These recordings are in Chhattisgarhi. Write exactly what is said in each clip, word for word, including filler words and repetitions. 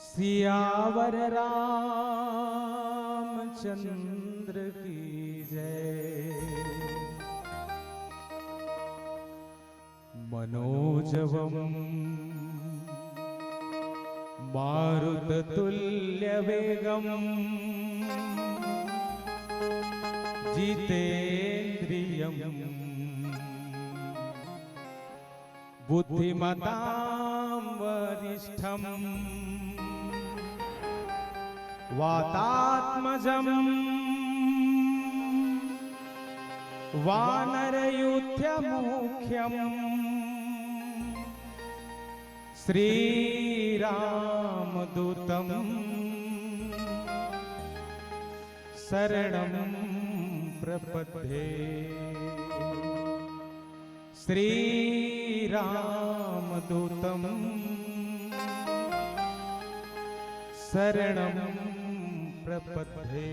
सियावर रामचंद्र की जय। मनोजवं मारुततुल्यवेगं जितेंद्रियं बुद्धिमतां वरिष्ठं वातात्मजं वानरयूथमुख्यं श्रीरामदूतं शरणं प्रपद्ये। श्रीरामदूतं शरणं प्रपद्ये।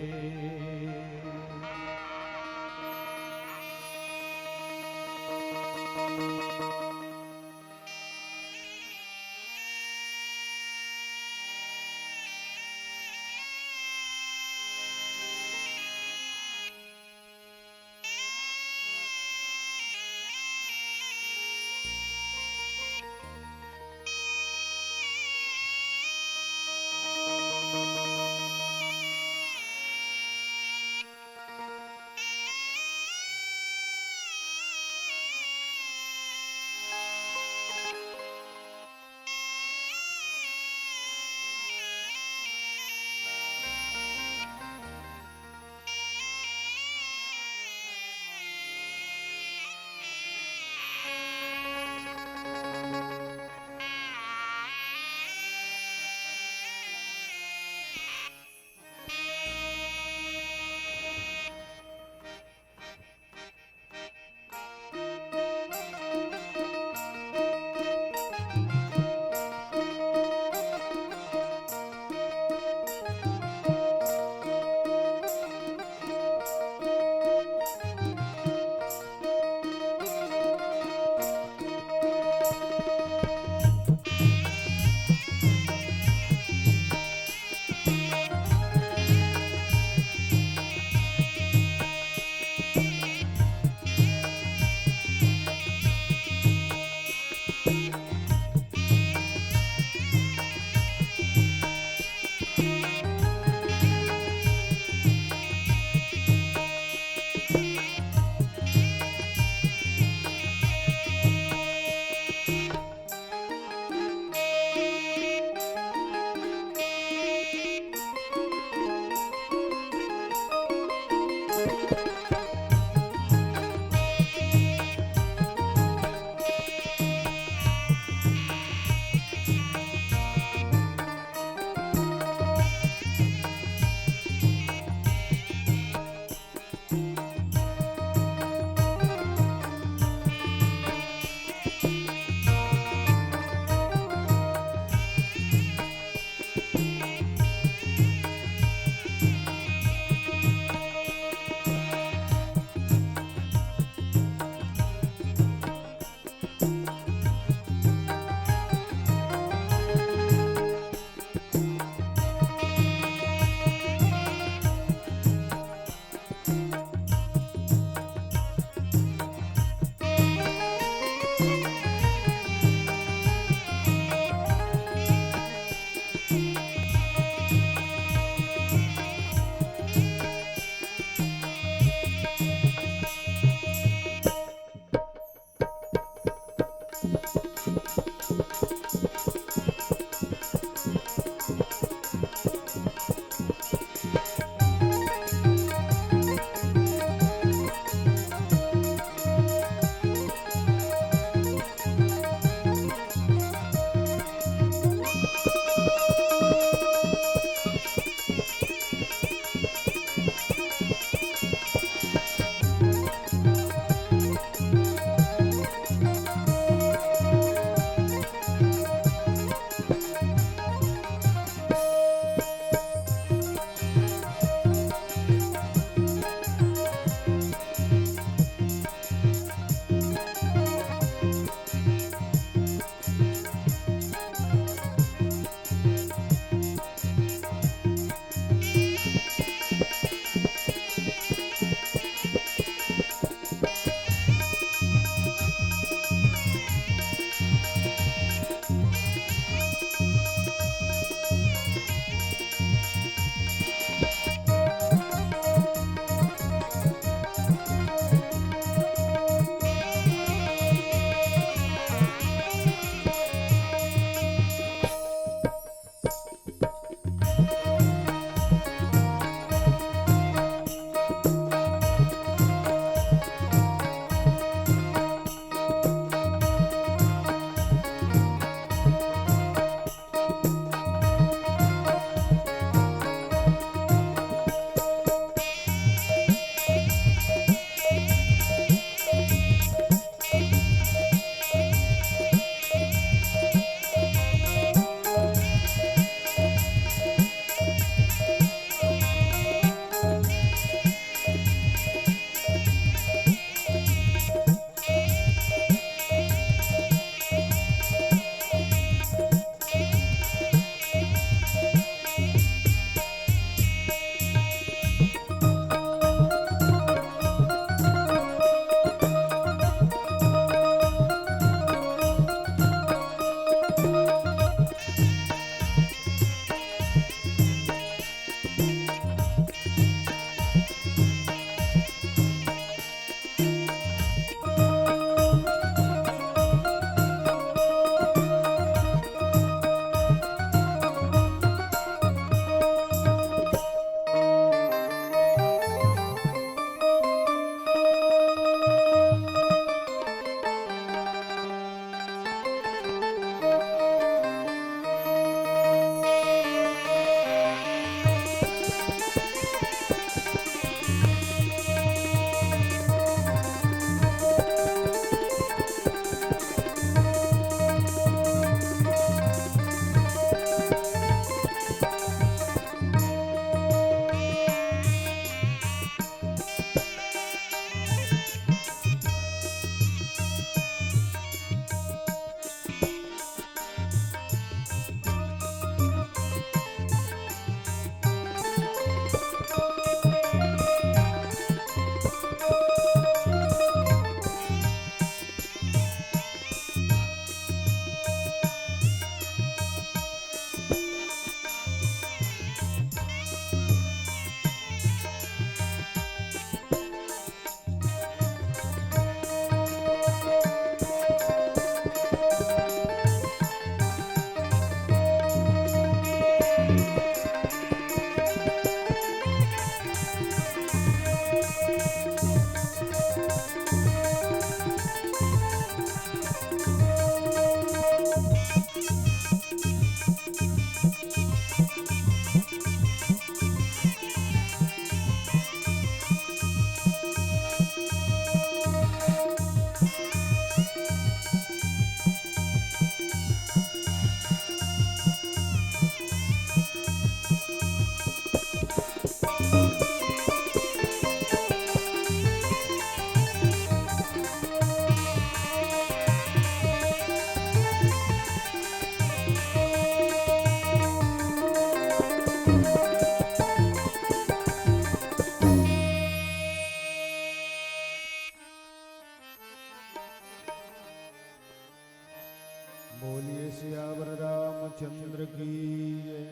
बोलिए सियावर रामचंद्र की जय,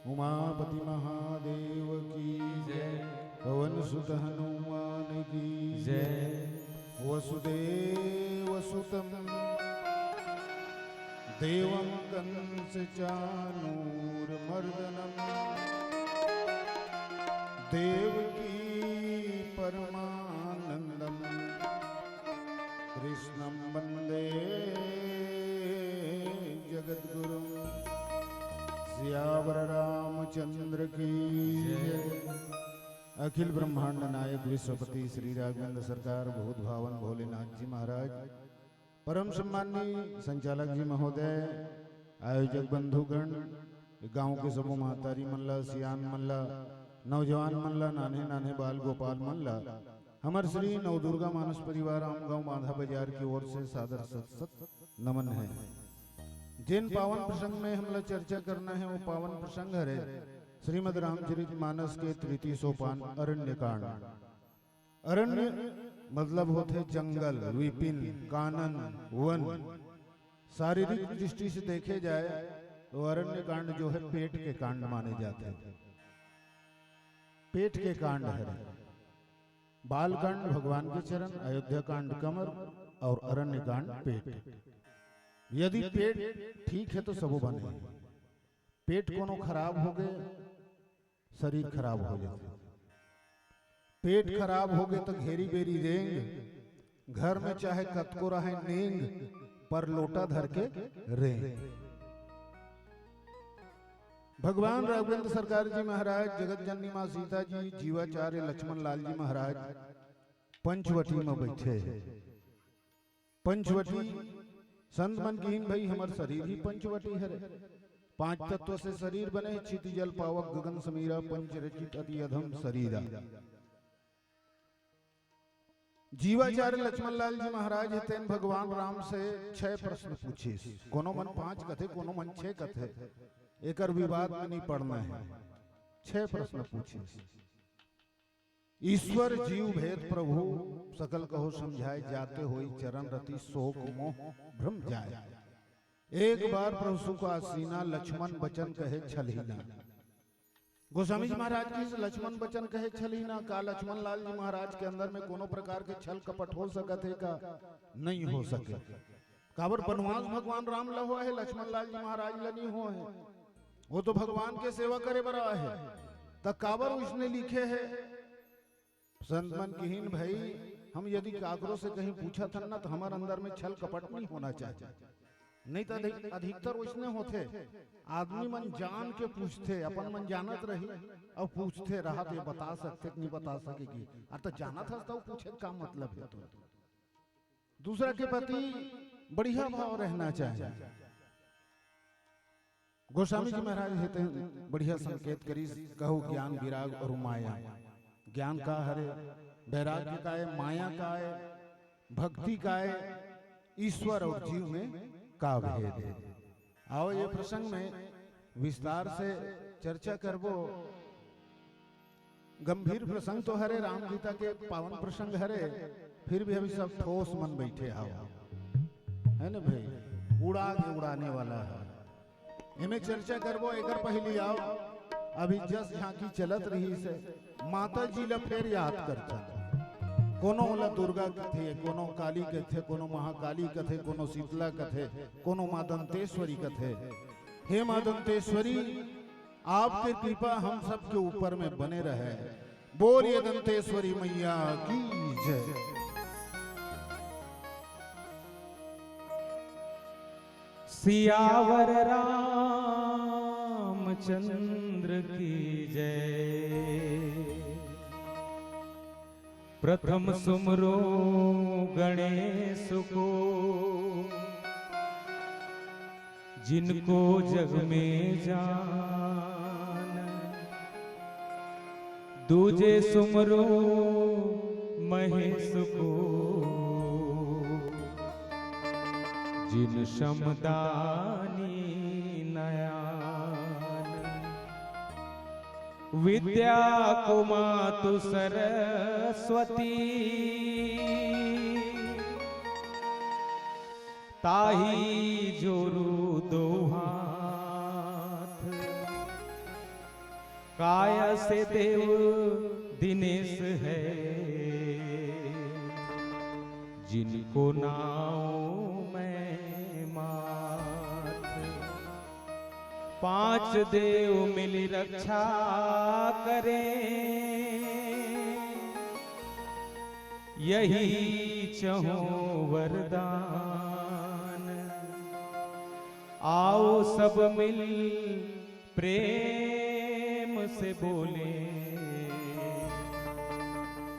उमापति महादेव की जय, पवन सुत हनुमान की जय। वसुदेव सुतम देवम कंस चानूर मर्दनम देवकी परमानंदम कृष्णम वंदे जगद्गुरु। सियावर रामचंद्र की जय। अखिल ब्रह्मांड नायक विश्वपति श्री राघवेंद्र सरकार, भूत भावन भोलेनाथ जी महाराज, परम सम्माननीय संचालक जी महोदय, आयोजक बंधुगण, गांव के सबो महतारी मन ला, सियान मन ला, नौजवान मन ला, नान्हे नान्हे बाल गोपाल मन ला, हमर श्री नवदुर्गा मानस परिवार आमगांव माधा बाजार की ओर से सादर सत सत नमन है। जेन पावन प्रसंग में हमला चर्चा करना है, वो पावन प्रसंग हरे श्रीमद रामचरित मानस के तृतीय सोपान अरण्य कांड। अरण्य मतलब होथे जंगल, विपिन, कानन, वन। शारीरिक दृष्टि से देखे जाए तो अरण्य कांड जो है पेट के कांड माने जाथे। पेट के कांड हरे। बाल कांड भगवान के चरण, अयोध्या कांड कमर और अरण्य कांड पेट। यदि पेट ठीक है तो सबो बने। पेट कोनो खराब हो गए, शरीर खराब हो जाथे। पेट खराब हो गए तो घेरी बेरी रेंग, घर में चाहे कतको रहे नेंग, पर लोटा धर के रेंग। भगवान राघवेंद्र सरकार जी महाराज, जगत जननी माँ सीता जी, जीवाचार्य लक्ष्मण लाल जी महाराज पंचवटी में बैठे हैं। पंचवटी संत मन किहिन, भाई, हमर शरीर ही पंचवटी हरे। पांच तत्व से शरीर बने, क्षिति जल पावक गगन समीरा, पंच रचित अति अधम शरीरा। जीवाचार्य लक्ष्मण लाल जी महाराज हे, तेन भगवान राम से छह प्रश्न पूछिस। कोनो मन पांच कथे, कोनो मन छह कथे, एकर विवाद में नहीं पड़ना है। छह प्रश्न पूछिस। ईश्वर जीव भेद प्रभु, सकल कहो समझाए, जाते होई चरण रति सोक मोह भ्रम जाए। एक बार प्रभु सुख आसीना, लक्ष्मण वचन कहे छलहीना। गोस्वामी जी महाराज जी से लक्ष्मण वचन कहे छलहीना, का लक्ष्मण लाल जी महाराज के अंदर में कोनो प्रकार के छल कपट हो सकत हे का? नहीं हो सके। काबर बनवास भगवान राम ला होए हे, लक्ष्मण लाल जी महाराज ला नहीं होए हे। वो तो भगवान के सेवा करे बर आए हे, त काबर उसने लिखे हे? संत मन किहिन, भाई, हम यदि काकरो से कहीं पूछत हन ना, तो हमर अंदर में छल कपट नहीं होना चाहिए। नहीं तो अधिक-, अधिकतर वैसने होथे, आदमी मन जान के पूछथे, अपन मन जानत रही और पूछथे रहत, ये बता सकथे कि नहीं बता सके कि, अरे तो जानत हस तो पूछे का मतलब है? तो दूसरा के प्रति बढ़िया भाव रहना चाहिए। गोस्वामी जी महाराज हे तेन बढ़िया संकेत करिस, कहो ज्ञान विराग और माया। ज्ञान का हरे, वैराग्य का है, माया का है, भक्ति का है, ईश्वर और जीव में का भेद है। आओ ये प्रसंग में विस्तार से चर्चा करबो। गंभीर प्रसंग तो हरे, राम गीता के पावन प्रसंग हरे, फिर भी अभी सब ठोस मन बैठे हव, है ना भाई? उड़ा के उड़ाने वाला है। एमे चर्चा करबो, एकर पहली आओ, अभी जस झांकी चलत रहिस हे, माता जी ला फेर याद करथन। कोनो ला दुर्गा कथे, कोनो काली कथे, कोनो महाकाली कथे, कोनो शीतला कथे, कोनो माँ दंतेश्वरी कथे। हे माँ दंतेश्वरी, आपके कृपा हम सबके ऊपर में बने रहे। बोलिए दंतेश्वरी मैया की जय। सियावर रामचंद्र की जय। प्रथम सुमरो गणेश को, जिनको जग में जान। दूजे सुमरो महेश को, जिन समदानी नयान। विद्या को मातु सरस्वती, ताही जो से देव दिनेश है, जिनको नाव मैं माथ। पांच देव मिली रक्षा करें, यही चहूं वरदान। आओ सब मिल प्रेम से बोले।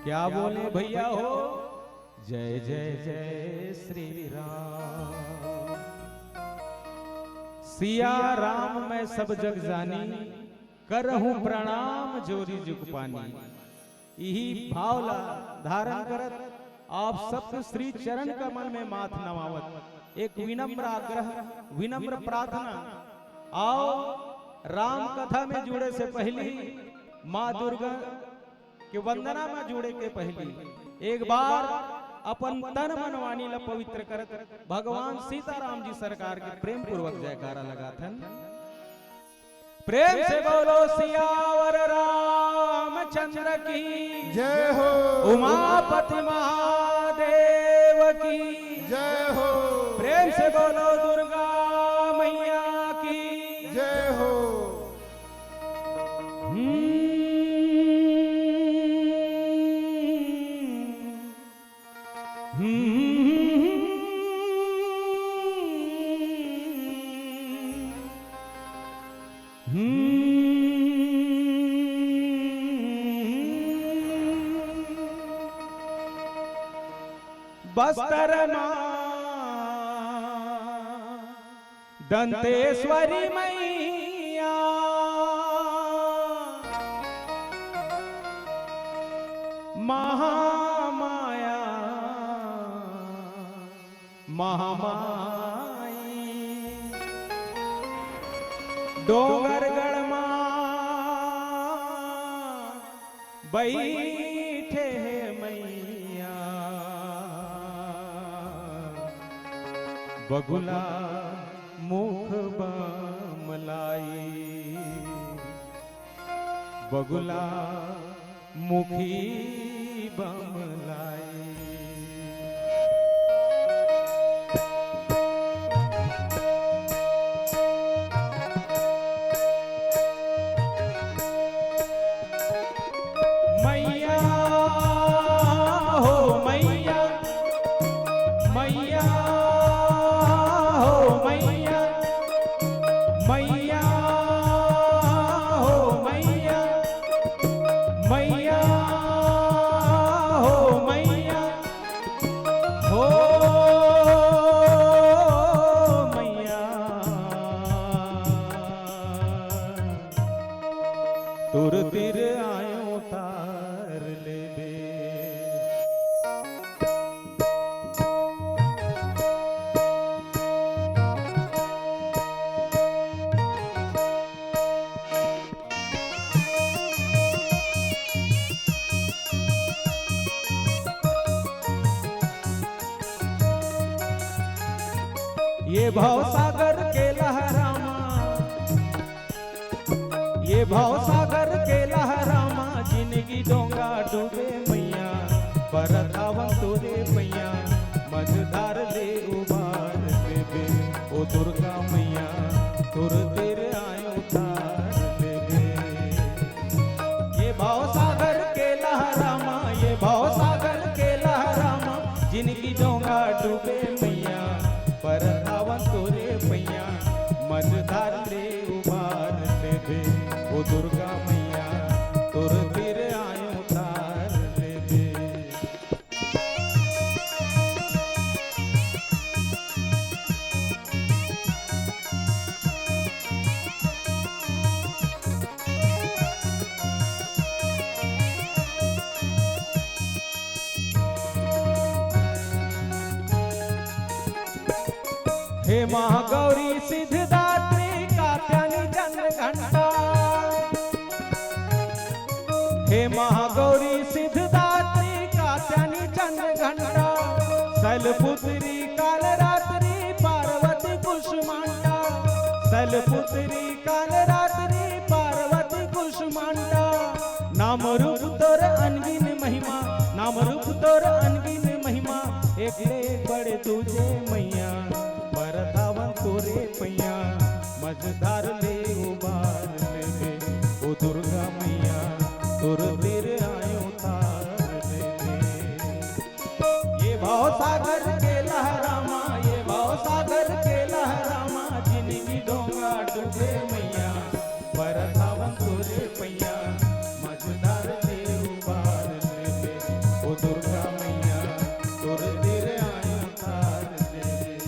क्या बोले भैया हो? जय जय जय श्री राम। सिया राम मैं सब जग जानी, करहूं प्रणाम जोरी जुग पानी। इही भाव ला धारण करत आप सबके श्री चरण कमल में माथ नवावत एक विनम्र आग्रह, विनम्र प्रार्थना। आओ, राम कथा में जुड़े से पहली, माँ दुर्गा के वंदना में जुड़े के पहली एक बार अपन तन मन वाणी ला पवित्र करत भगवान सीताराम जी सरकार के प्रेम पूर्वक जयकारा लगाथन। प्रेम से बोलो सियावर रामचंद्र की। जय हो। उमापति महादेव की। जय हो। प्रेम से बोलो दुर्गा मैया की। जय हो। हम्म। हम्म। हम्म। बस्तर मा दंतेश्वरी मैया महामाया महामाई। डोंगरगढ़ मा बैठे हे मैया बगुला मुख बमलाई। बगुला मुखी बमलाई। मैया हो मैया, मैया हो मैया, मैया हो मैया, मैया हो मैया, हो मैया। तोर तीर आयो तार लेबे। ये भवसागर के लहरा मा, ये भवसागर के लहरा मा, जिनगी डोंगा डूबे मैया, परत हावन तोरे पैया, मझधार ले उबार देबे, ओ दुर्गा मैया, तोर तीर आयो तार देबे। ये भवसागर के लहरा मा, ये भवसागर के लहरा मा, जिनगी डोंगा डूबे मैया, परत हावन तोरे पैया, मझधार ले उबार लेबे, ओ दुर्गा मैया, तोर तीर आयो तार लेबे। हे महागौरी सिद्धदात्री कात्यानी चंद्र घंटा, हे महागौरी सिद्धदात्री कात्यानी चंद्र घंटा, शैलपुत्री कालरात्रि पार्वती कुष्मांडा, शैलपुत्री कालरात्रि पार्वती कुष्मांडा। नाम रूप तोर अनगिन महिमा, नाम रूप तोर अनगिन महिमा, एक ले एक बड़े दूजे मैया, परत हावन तोरे पैया, मझधार ले उबार लेबे, ओ दुर्गा मैया, तोर तीर आयो तार लेबे। ये भाव सागर के लहरा मा, ये भाव सागर के लहरा मा, जिनगी डोंगा डूबे मैया, परत हावन तोरे पैया, मझधार ले उबार लेबे, ओ दुर्गा मैया, तोर तीर आयो तार लेबे।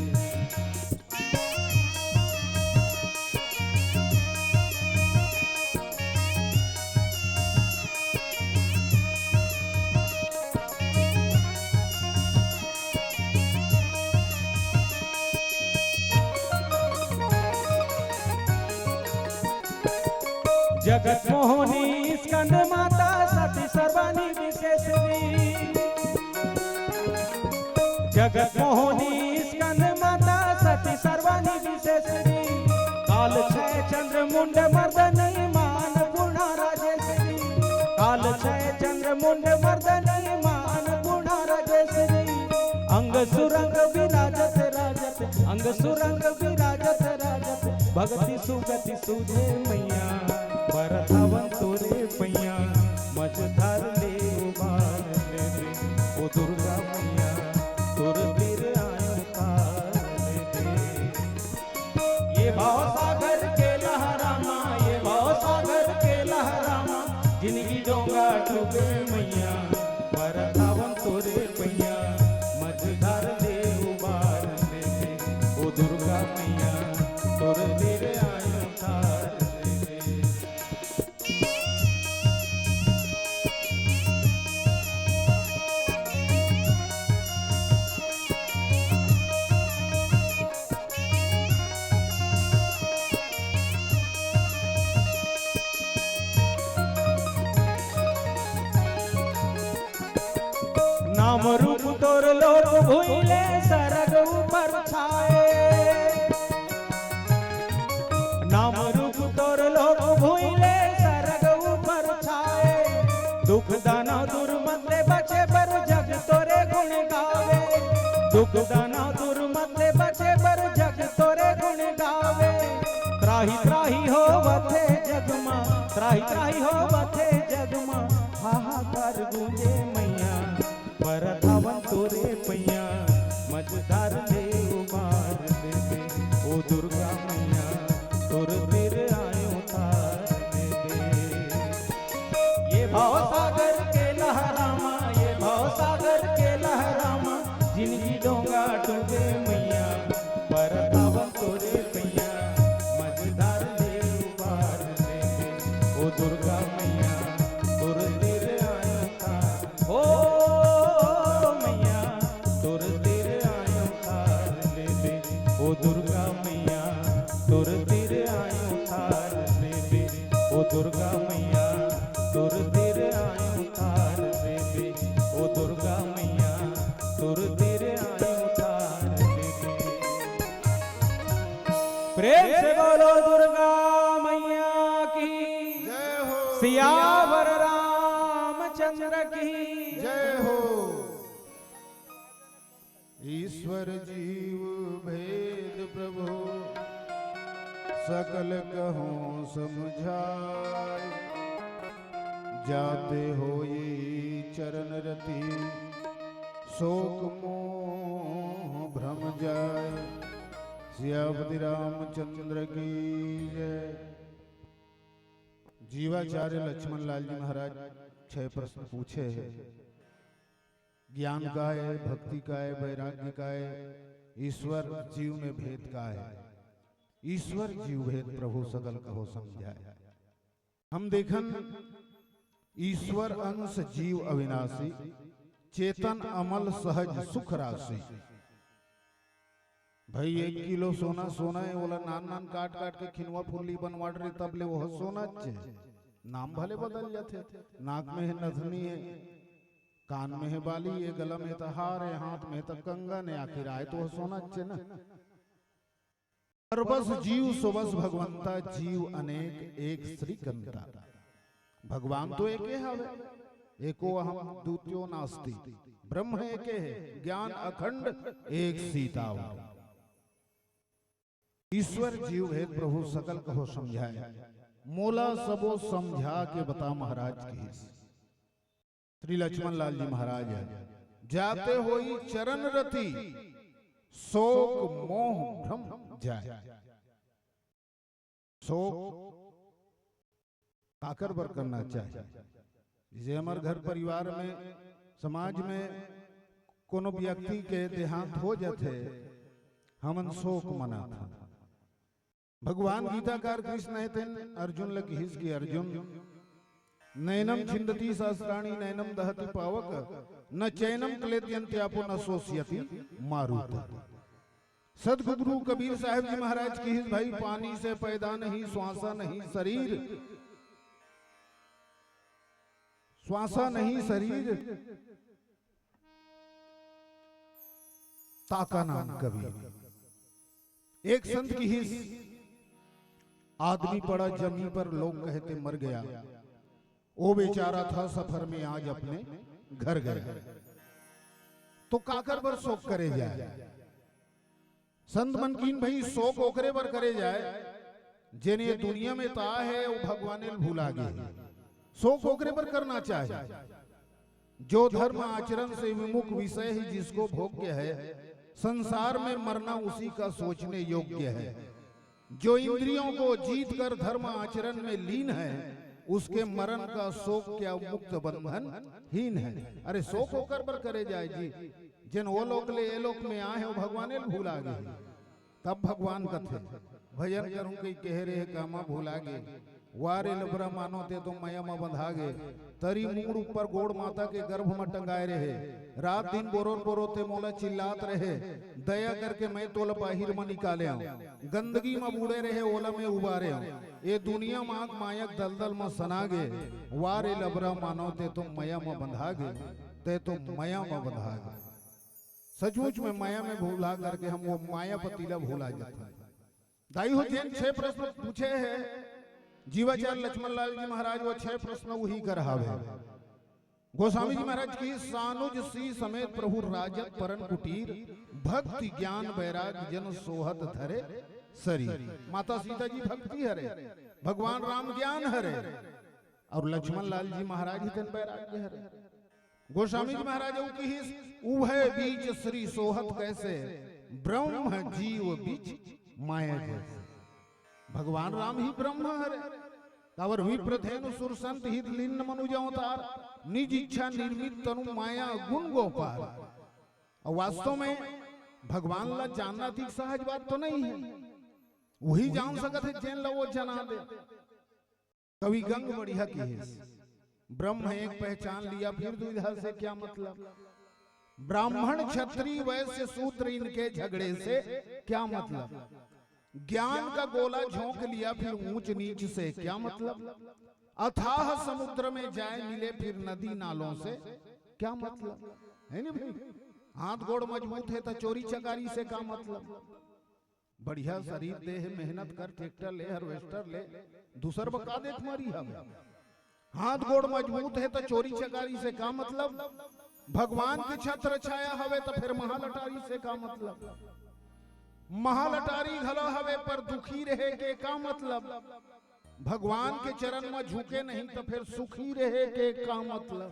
जगत मोहनी स्कंद माता सती सर्वानी विशेषनी। जगत मोहनी स्कंद माता सती सर्वानी विशेषनी। काल छय चंद्र मुंड मर्दनी माँ अन्नपूर्णा राजेश्वरी। काल छय चंद्र मुंड मर्दनी माँ अन्नपूर्णा राजेश्वरी। अंग सुरंग विराजत राजत, अंग सुरंग विराजत राजत, भगति सुगति सूझे मैया, परत हावन तोरे पैया, मझधार ले उबार लेबे, ओ दुर्गा मैया, तोर तीर आयो तार लेबे। ये भाव सागर के लहरा मा, ये भाव सागर के लहरा मा, जिनगी डोंगा डूबे मैया, परत हावन तोरे पैया, मझधार ले उबार लेबे, ओ दुर्गा मैया, तोर तीर आयो तार लेबे। नाम रूप तोर लोक भुइले सरग ऊपर छाए। नाम रूप तोर लोक भुइले सरग ऊपर छाए। दुख दानव दुर्मत ले बचे बर जग तोरे गुण गावे। दुख दानव दुर्मत ले बचे बर जग तोरे गुण गावे। त्राहि त्राहि होवथे जग मा, त्राहि त्राहि होवथे जग मा, हाहाकार गूंजे मैया। परत हावन तोरे पैया, मझधार ले उबार लेबे, ओ दुर्गा मैया, तोर तीर आयो तार लेबे। ये भाव सागर के लहरा मा, ये भाव सागर के लहरा मा, जिनगी डोंगा डूबे मैया, परत हावन तोरे पैया, मझधार ले उबार लेबे, ओ दुर्गा मैया, तोर तीर आयो तार। ओ मैया, तोर तीर आयो तार लेबे, ओ दुर्गा मैया, तोर तीर आयो तार लेबे, ओ दुर्गा मैया, तोर तीर आयो तार लेबे, ओ दुर्गा मैया, तोर तीर आयो तार लेबे। प्रेम से बोलो दुर्गा मैया की। जय हो। सियावर रामचंद्र की। जय हो। ईश्वर जीव भेद प्रभु सकल कहूँ समझाय। जाते होई चरण रति शोक मोह भ्रम जाय। सियापति रामचंद्र की जय। जीवाचार्य लक्ष्मण लाल जी महाराज छह प्रश्न पूछे हैं। ज्ञान काय, भक्ति काय, वैराग्य काय, ईश्वर जीव में भेद काय? ईश्वर जीव भेद प्रभु सकल कहो समझाय। हम देखन, ईश्वर अंश जीव अविनाशी, चेतन अमल सहज सुख राशि। भाई, एक किलो सोना सोना हे, ओला नान नान काट काट के खिनवा फुल्ली बनवा डरे, तब ले ओह सोनाच हे। नाम भले बदल जाथे, नाक में हे नथनी हे, कान में हे बाली, ये गला में त हार हे, हाथ में त कंगन हे, आखिर आय तो ओह सोनाच हे ना। परबस जीव सोबस भगवंता, जीव अनेक एक श्रीकंता। भगवान तो एके हवे, एको अहम द्वितीयो नास्ति, ब्रह्म एके हे, ज्ञान अखंड एक सीताव। ईश्वर जीव भेद प्रभु सकल कहो समझाए, मोला सबो समझा के बता महाराज किहिस। श्री लक्ष्मण लाल जी महाराज हे, जाते होई चरण रति, शोक मोह भ्रम जाए। शोक काकर बर करना चाहिए? जइसे हमर घर परिवार में, समाज में कोनो व्यक्ति के देहांत हो जाथे, हमन शोक मनाथन। भगवान गीताकार कृष्ण हे, तेन अर्जुन ल किहिस कि अर्जुन, नैनम छिंदति सहस्राणि नैनम दहति पावक, न चैनम क्लेद्यंत्यापो न शोष्यति मारुत। सदगुरु कबीर साहब जी महाराज किहिस, भाई, पानी से पैदा नहीं, श्वासा नहीं शरीर, श्वासा नहीं शरीर, ताका नाम कबीर। एक संत किहिस, आदमी पड़ा जमीन पर, लोग कहते मर गया, वो बेचारा था सफर में, आज अपने घर गया। तो काकर बर शोक करे जाए? संत मन किहिन, भाई, शोक ओकरे बर करे जाए, जेन ये दुनिया में त आहे, वो भगवाने ल भुला गे। शोक ओकरे बर करना चाहिए, जो धर्म आचरण से विमुख विषय ही जिसको भोग्य है, संसार में मरना उसी का सोचने योग्य है। जो इंद्रियों को जीत कर धर्म आचरण में लीन है, उसके मरण का शोक क्या मुक्त बंधन हीन है। अरे, शोक ओकर बर करे जाए जी, जेन वो लोक ले ए लोक में आए हे, वो भगवाने ल भुला गे। तब भगवान कथे, भजन करूं कहि कहे रहे, कामा भुला गे। वा रे लबरा मानो ते तो मया म बंधा गे। तरी मुंगड़ ऊपर गोड़ माता के गर्भ म टंगाए रहे। रात दिन बोरोर बोरो ते मोला चिल्लात रहे, दया करके मैं तोला बाहिर म निकाले आऊं। गंदगी म बूड़े रहे, ओला मैं उबारे आऊं। ए दुनिया म आग मायक दलदल म सना गे। वा रे लबरा मानो ते तो मया म बंधा गे, ते तो मया म बंधा गे। सचमुच में माया में भुला करके हम वो मायापति ला भुला जाते हैं। दाई हो, जेन छह प्रश्न पूछे हे जीवाचार्य लक्ष्मण लाल जी महाराज, वो छह प्रश्न वही कर हावे। गोस्वामी जी महाराज किहिस, सानुज सी समेत प्रभु राजत परन कुटीर, भक्ति ज्ञान बैराग जन सोहत धरे शरीर। माता सीता जी भक्ति हरे, भगवान राम ज्ञान हरे, और लक्ष्मण लाल जी महाराज ही तेन बैराग्य हरे। गोस्वामी जी महाराज अउ किहिस, उभय बीच श्री सोहत कैसे, ब्रह्म जीव बीच माया जैसे। भगवान राम ही ब्रह्म हरे। काबर विप्र धेनु सुर संत हित लीन मनुज अवतार, निज इच्छा निर्मित तनु माया गुण गो पार। अउ वास्तव में भगवान ला जानना अतिक सहज बात तो नहीं है। वही जान सकत हे जेन ला वो जना दे। कवि गंग बढ़िया किहिस, ब्रह्म एक पहचान लिया फिर दुविधा से क्या मतलब, ब्राह्मण क्षत्रिय वैश्य शूद्र इनके झगड़े से क्या मतलब, ज्ञान का गोला झोंक लिया फिर ऊंच नीच से क्या मतलब, अथाह समुद्र में जाए मिले फिर नदी नालों से क्या मतलब। है नी भाई? हाथ गोड़ मजबूत हे त चोरी चकारी से का मतलब? बढ़िया शरीर देह, मेहनत कर, ट्रैक्टर ले, हार्वेस्टर ले, दूसर बर का देख मारी हवे? हाथ गोड़ मजबूत हे त चोरी चकारी से का मतलब? भगवान के छत्र छाया हवे त फिर महालटारी से का मतलब? महालटारी घलो हवे पर दुखी रहे के का मतलब? भगवान के चरण म झुके नहीं त फिर सुखी रहे के का मतलब?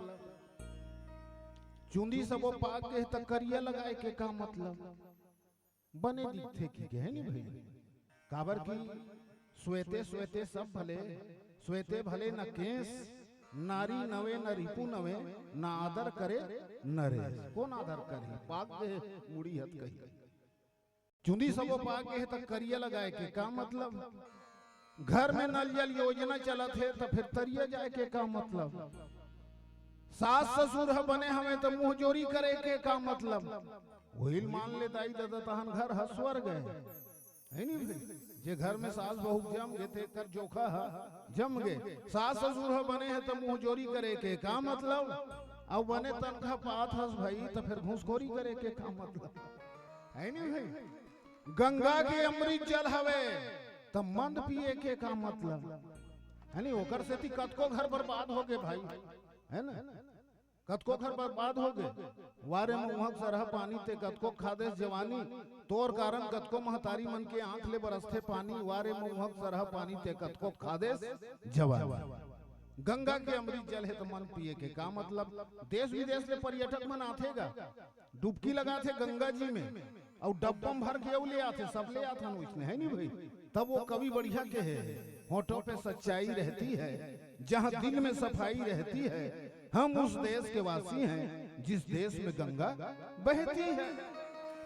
चुंदी सबो पाक गे त करिया लगाए के का मतलब? बने दिखथे कि कहे नी भाई, काबर कि श्वेते श्वेते सब भले, श्वेते भले न केस, नारी नवे न रिपु नवे, न आदर करे नरेस। कौन आदर करही? पाक गे मुड़ी हत कही। चुंदी सबो पाक गे हे त करिया लगाए के का मतलब? घर में नल जल योजना चलत हे त फिर तरिया जाए के का मतलब? सास ससुर ह बने हवे त मुंह जोरी करे के का मतलब? वही मान ले दाई ददा तहन घर ह स्वर्ग हे। है नी भाई? जे घर में सास बहू जम गे तेकर जोखा ह जम गे। सास ससुर ह बने हे त मुंह जोरी करे के का मतलब? अउ बने तनखा पात हस भाई त फिर घूसखोरी करे के का मतलब? है नी भाई? गंगा के अमृत जल हवे त मंद पिए के का मतलब? है नी? ओकर सेती कतको घर बर्बाद हो गे भाई, है ना? कतको घर बर्बाद हो गे। वारे मउहा के सरहा पानी ते कतको खादेस जवानी, तोर कारण कतको महतारी मन के आंख ले बरसथे पानी, वारे मउहा के सरहा पानी ते कतको खादेस जवानी। गंगा के अमृत जल हे त मन पिए के का मतलब? देश विदेश ले पर्यटक मन आथे गा, डुबकी लगाथे गंगा जी में, अउ डब्बा म भर के अउ ले आथे, सब ले आथन वइसने, है नी भाई? तब वो कवि बढ़िया कहे, होठों पे सच्चाई रहती है, जहाँ दिल में सफाई रहती है, हम उस देश के वासी हैं जिस देश में गंगा बहती है।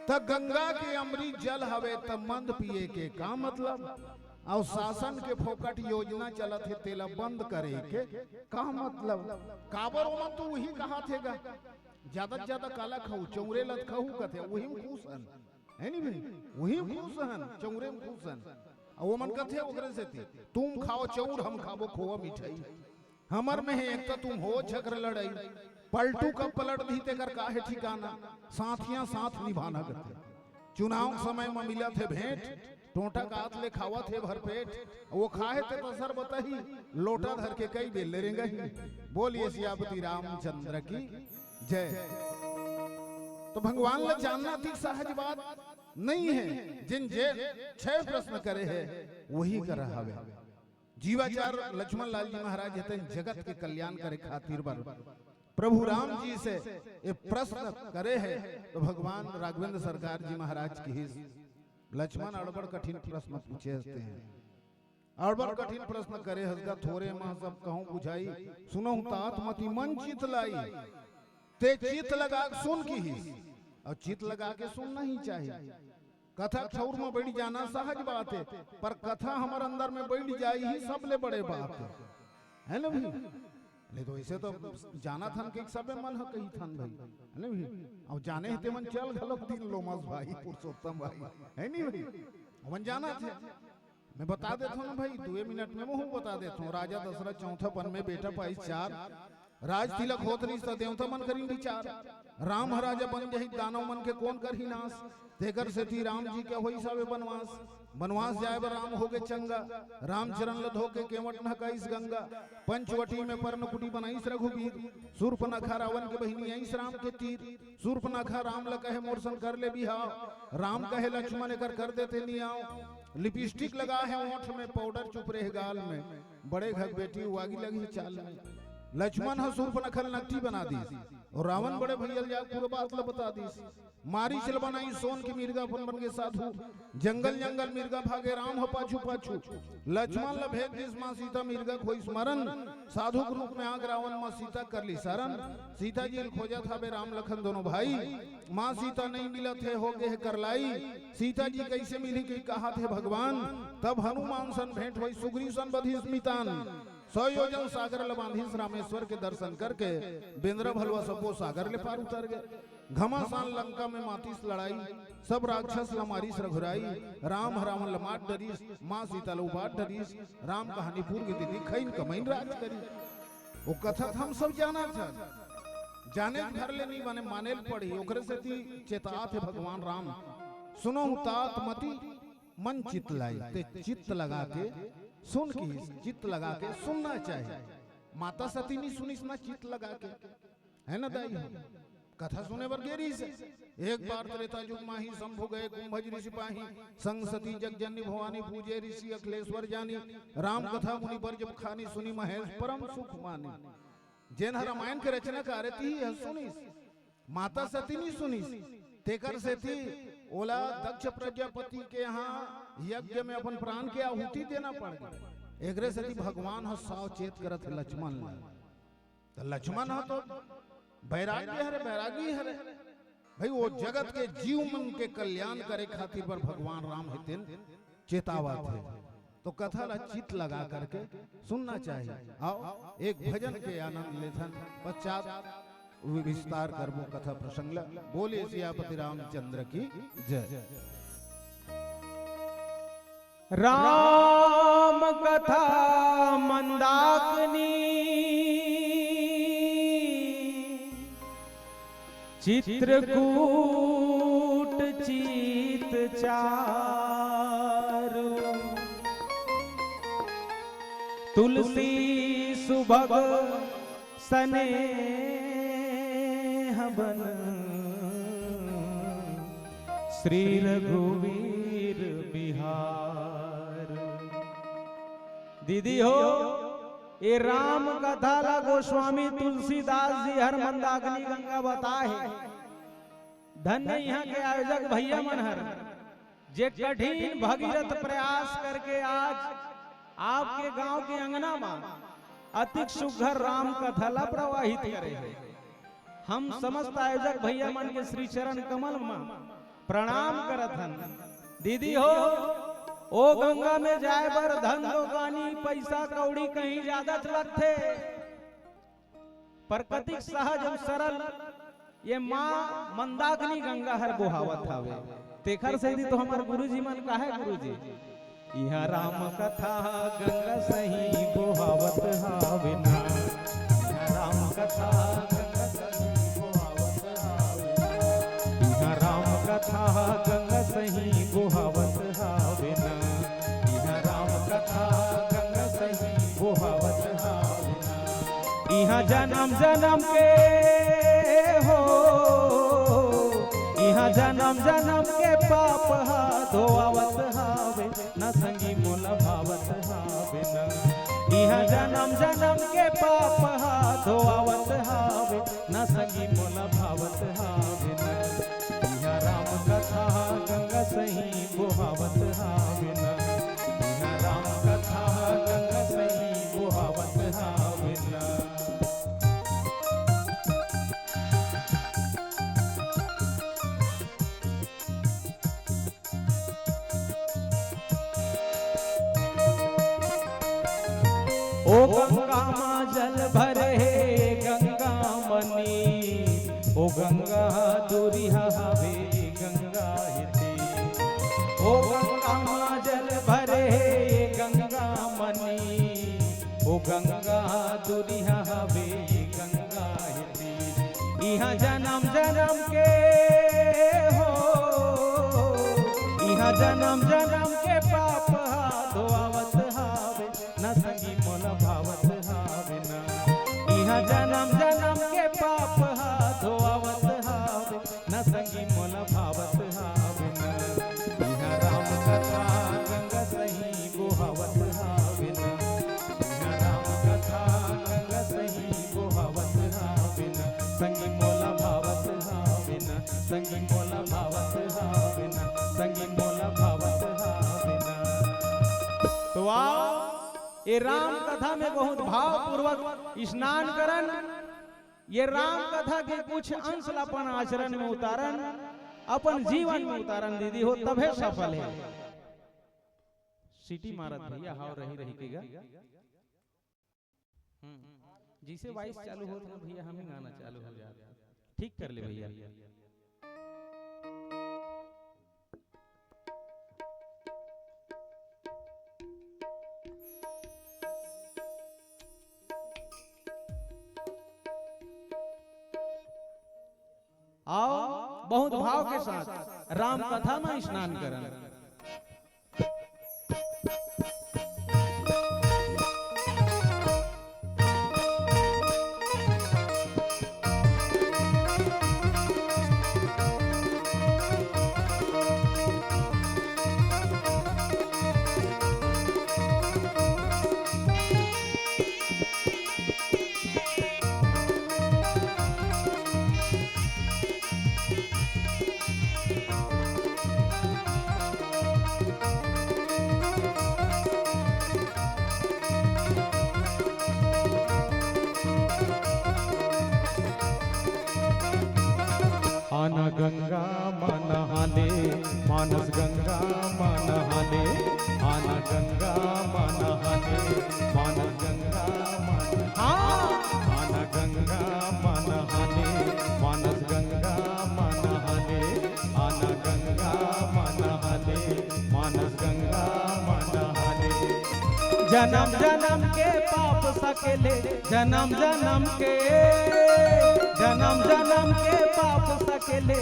त गंगा के अमृत जल हवे त मंद पिए के का मतलब? अउ शासन के फोकट योजना चलत हे तेला बंद करे के का मतलब? काबर ओमन तो उही कहाथे गा, ज्यादा से ज्यादा काला खाहू, चौरे लत खाहू कथे, उही म खुश हन, है नी भाई? उही म खुश हन, चौरे म खुश हन। अउ ओमन कथे ओकरे सेती, "तुम खाओ चौर, हम खाबो खोवा मिठाई।" हमर में हे एक त तुम हो झगड़ लड़ाई, पलटू कब पलट दी तेकर का हे ठिकाना, साथियां साथ निभाना कथे। चुनाव के समय म मिलत हे भेंट, टोंटा कात ले खावत हे भरपेट, वो खाहे ते तसर बताही, लोटा धर के कई बेर ले रेंगही। बोलिए सियापति रामचंद्र की जय। तो भगवान ला जानना अति सहज बात नहीं है, जिन जे छह प्रश्न करे हे वही कर हवे। जीवाचार लक्ष्मण लाल जी महाराज हे तेन जगत के कल्याण करे खातिर बर प्रभु राम जी से ये प्रश्न करे हे, तो भगवान राघवेंद्र सरकार जी महाराज कहिस, "लक्ष्मण अड़बड़ कठिन प्रश्न पूछे हस तें, अड़बड़ कठिन प्रश्न करे हस गा, थोरे म सब कहूं बुझाई, सुनहु तात मति मन चित लाई, ते चित लगा के सुन" कहिस, अउ चित लगा के सुनना ही चाहिए। कथा ठउर म बइठ जाना सहज बात हे, पर कथा हमर अंदर म बइठ जाए ही सबले बड़े बात हे, है ना भाई? नहीं तो ऐसे तो जानत हन कि सबे मन ह कहिथन भाई, है ना भाई? अउ जाने हे तेमन चल घलोक दिन लोमस भाई, पुरुषोत्तम भाई, है नी भाई? ओमन जानत हे। मैं बता देथंव ना भाई, दुए मिनट में महूं बता देथंव। राजा दशरथ चौथा पन में बेटा पाइस चार, राज तिलक होत रहिस त देवता मन करिन विचार। राम ह राजा बन जाही, दानव मन के कोन करही नाश। तेकर सेती राम जी के होइस हवे बनवास। बनवास जाए बर राम होगे चंगा। रामचरण ल धोके केवट नहकाइस गंगा। पंचवटी में पर्णकुटी बनाइस रघुबीर। सूर्पनखा रावण के बहिनी आइस राम के तीर। सूर्पनखा राम ल कहे मोर सन कर ले बिहाव। राम कहे लक्ष्मण एकर कर देते नियाव। लिपस्टिक लगा हे ओंठ में, पाउडर चुपरे हे गाल में। बड़े घर बेटी वागी लगही चाल में। लक्ष्मण ह सूर्पनखा ल नकटी बना दिस, अउ रावण बड़े भइया ल जाके पूरा बात ल बता दिस। मारीच ल बनाइस सोन के मिर्गा, अपन बन गे साधु। जंगल जंगल मिर्गा भागे, राम ह पाछू पाछू। लक्ष्मण ल भेज दिस माँ सीता मिर्गा के होइस मरन। साधु के रूप में आके रावण माँ सीता कर लिस हरन। सीता जी ल खोजत हवे राम लखन दोनों भाई। माँ सीता नइ मिलत हे, होगे हे करलाई। सीता जी कइसे मिलही कहि कहत हे भगवान। तब हनुमान सन भेंट होइस, सुग्रीव सन बधिस मितान। सौ योजन सागर ल बांधिस, रामेश्वर के दर्शन करके बेंदरा भलुवा सबो सागर ले पार उतर गे। घमासान लंका में मातिस लड़ाई, सब राक्षस ल मारिस रघुराई। राम ह रावण ल मार डरिस, माँ सीता ल उबार डरिस। राम कहानी पूर गे दीदी, खइन कमइन राज करिस। वो कथा त हम सब जानत हन, जाने भर ले नहीं माने, माने ल पड़ही। ओकरे सेती चेतात हे भगवान राम, सुनहु तात मति मन चित लाई। ते चित लगा के सुन, कहिस चित लगा के सुनना चाहिए। माता सती नहीं सुनिस ना चित लगा के, है ना दाई हो? कथा सुने बर गे रहिस हे। एक बार त्रेता जुग माही, शंभु गए कुंभज ऋषि पाही। संग सती जग जननी भवानी, पूजे ऋषि अखिलेश्वर जानी। राम कथा मुनि बर जब खानी, सुनि महेश परम सुख मानी। जेन ह रामायण के रचना करे तिही ह सुनिस, माता सती नहीं सुनिस। तेकर सेती ओला दक्ष प्रजापति के यहाँ यज्ञ में अपन प्राण के आहुति देना पड़ गे। एकरे सेती भगवान ह सावचेत करत हे लक्ष्मण ल। त लक्ष्मण ह तो बैराग्य हरे, बैरागी हरे भाई। वो जगत के जीव मन के कल्याण करे खातिर बर भगवान राम हे तेन चेतावत हे। तो कथा ला चित लगा करके सुनना चाहिए। आओ, एक भजन के आनंद लेथन, पश्चात विस्तार करबो कथा प्रसंग ला। बोले सियापति रामचंद्र की जय। राम कथा मंदाकिनी, चित्रकूट चीत चारु। तुलसी सुभग सनेह बन, श्री रघुवीर बिहार। दीदी हो, ये राम कथा ला गोस्वामी तुलसीदास जी हर मंदाकिनी गंगा बताए हे। धन्य इहाँ के आयोजक भैया मन हर, जे कठिन भगीरथ प्रयास करके आज आपके गांव के अंगना मा अतिक सुघर राम कथा ला प्रवाहित करे हे। हम समस्त आयोजक भैया मन के श्री चरण कमल मा प्रणाम करत हन। दीदी हो, ओ गंगा में जाए बर धन दोकानी, पैसा कौड़ी कहीं ज्यादा लगथे, पर कतिक सहज अउ सरल ये माँ मंदाकिनी गंगा हर बोहावत हावे। तेखर सेती तो हमर गुरुजी मन काहे गुरुजी, इहाँ राम कथा गंगा सही बोहावत हावे ना। इहाँ राम कथा गंगा सही बोहावत हावे ना। इहाँ राम कथा गंगा सही बोहावत हावे ना। इहाँ राम कथा गंगा सही बोहावत हावे ना। इहाँ जनम जनम के हो, इहाँ जनम जनम के पाप हा धोआवत हावे ना संगी मोला भावत हावे ना। इहाँ जनम जनम के पाप हा धोआवत हावे ना संगी मोला भावत हावे ना। इहाँ राम कथा गंगा सही बोहावत हावे ना। इहाँ राम कथा गंगा सही बोहावत हावे ना। ओ गंगा माँ जल भरे हे गंगा मनी, ओ गंगा दूरिहा हवे गंगा हे तीर। ओ गंगा माँ जल भरे हे गंगा मनी, ओ गंगा दूरिहा हवे गंगा हे तीर। इहाँ जनम जनम के हो, इहाँ जनम जनम के पाप हा धोआवत हावे ना संगी मोला भावत हावे ना। इहाँ जनम जनम के पाप हा धोआवत हावे ना संगी मोला भावत हावे ना। इहाँ राम कथा गंगा सही बोहावत हावे ना। इहाँ राम कथा गंगा सही बोहावत हावे ना। संगी मोला भावत हावे ना। संगी मोला भावत हावे ना। संगी मोला भावत हावे ना। तो आओ, ये राम कथा में बहुत भावपूर्वक स्नान करन। ये राम कथा के कुछ अंश ला अपन आचरण में उतारन, अपन जीवन में उतारन दीदी हो, तभे सफल हे। सीटी मारत भैया, हाव रही रही के गा। हम्म, जैसे वॉइस चालू होत ना भैया, हम ही गाना चालू हो जात। ठीक कर ले भैया। आओ, बहुत भाव के साथ राम कथा में स्नान करन। आना गंगा मा नहाले, मानस गंगा मा नहाले। आना गंगा मा नहाले, मानस गंगा मा नहाले। हाँ। आना गंगा मा नहाले, मानस गंगा मा नहाले। आना गंगा मा नहाले, मानस गंगा मा नहाले। जनम जनम के पाप सकेले, जनम जनम के, जनम जनम के पाप सकेले,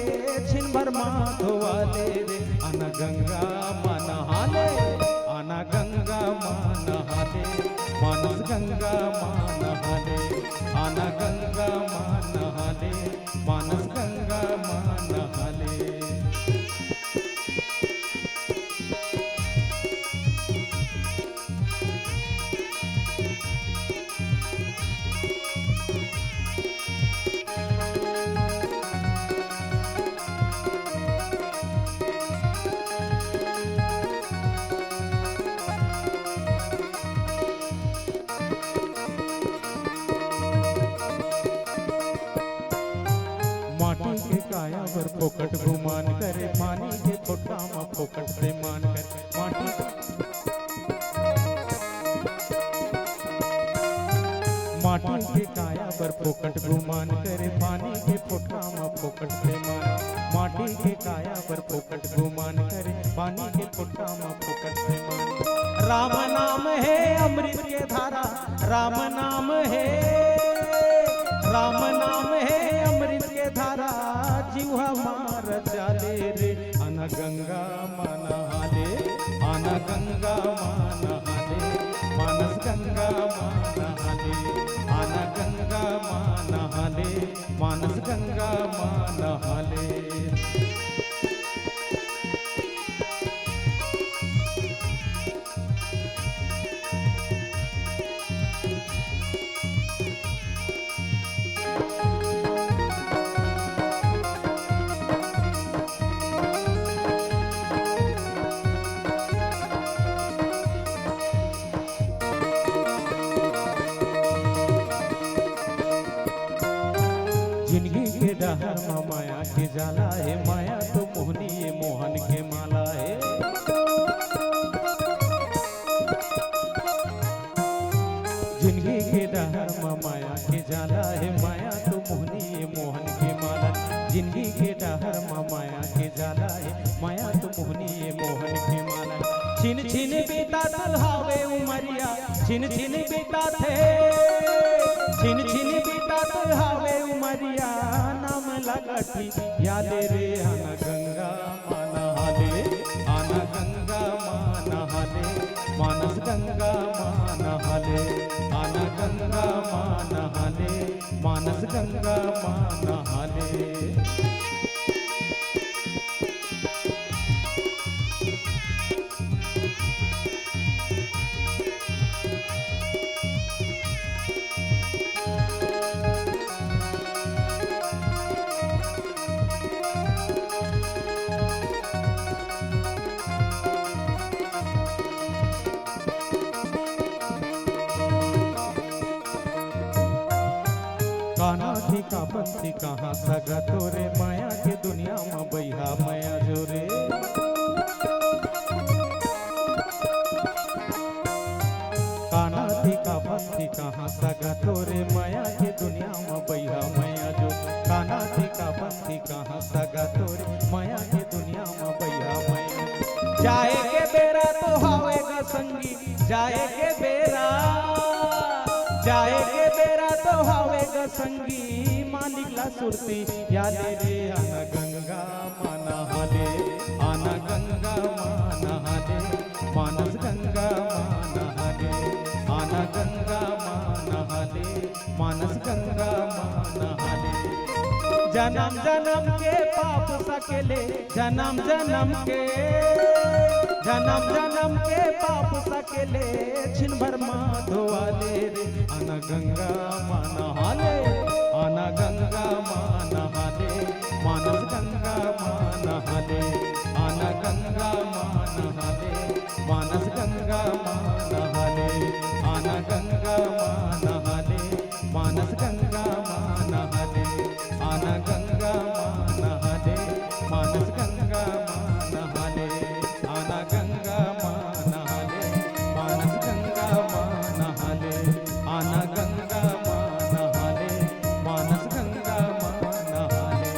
छिन भर मा धोवाले रे। आना गंगा मा नहाले, आना गंगा मा नहाले, मानस बर फोकट गुमान करे, पानी के फोटका म फोकट बेमान करे। माटी, माटी के काया बर फोकट गुमान करे, पानी के फोटका म फोकट बेमान। माटी के काया बर फोकट गुमान करे, पानी के फोटका म फोकट बेमान। राम नाम हे अमृत के धारा, राम नाम हे, राम नाम हे अमृत के धारा, जीवा मार चाले रे। आना गंगा मा नहाले, आना गंगा मा नहाले, मानस गंगा मा नहाले, आना गंगा मा नहाले, मानस गंगा मा नहाले। जिंदगी के डहर म माया के जाला हे, माया तो मोहनी ए मोहन के माला हे। जिंदगी के डहर म माया के जाला हे, माया तो मोहनी ए मोहन के माला। जिंदगी के डहर म माया के जाला हे, माया तो मोहनी ए मोहन के माला। छिन छिन बीतात हावे उमरिया, छिन छिन बीतात हे, छिन छिन बीतात हावे उमरिया, नाम लगत याद रे। आना गंगा मा नहाले, आना गंगा मा नहाले, मानस गंगा मा नहाले, आना गंगा मा नहाले, मानस गंगा मा नहाले। काना थी का पंथी कहाँ सगा तोरे, माया के दुनिया म बइहा मया जोरे। काना थी का पंथी कहाँ सगा तोरे, माया के दुनिया म बइहा मया जो। काना थी का पंथी कहाँ सगा तोरे, माया के दुनिया म बइहा मया। जाए के बेरा तो हावे ग संगी, जाए के बेरा, जाए के बेरा तो हावे ग संगी, मालिक ला सुरती याद रे। आना गंगा मा नहाले, आना गंगा मा नहाले, मानस गंगा मा नहाले, आना गंगा मा नहाले, मानस गंगा मा नहाले। जनम जनम के पाप सकेले, जनम जनम के, जनम जनम के पाप सकेले, छिन भर मा धोवाले रे। आना गंगा मा नहाले, आना गंगा मा नहाले, मानस गंगा मा नहाले, आना गंगा मा नहाले, मानस गंगा मा नहाले, आना गंगा मा नहाले, मानस गंगा मा नहाले, आना गंगा मा नहाले, मानस गंगा मा नहाले, आना गंगा मा नहाले, मानस गंगा मा नहाले, आना गंगा मा नहाले, मानस गंगा मा नहाले।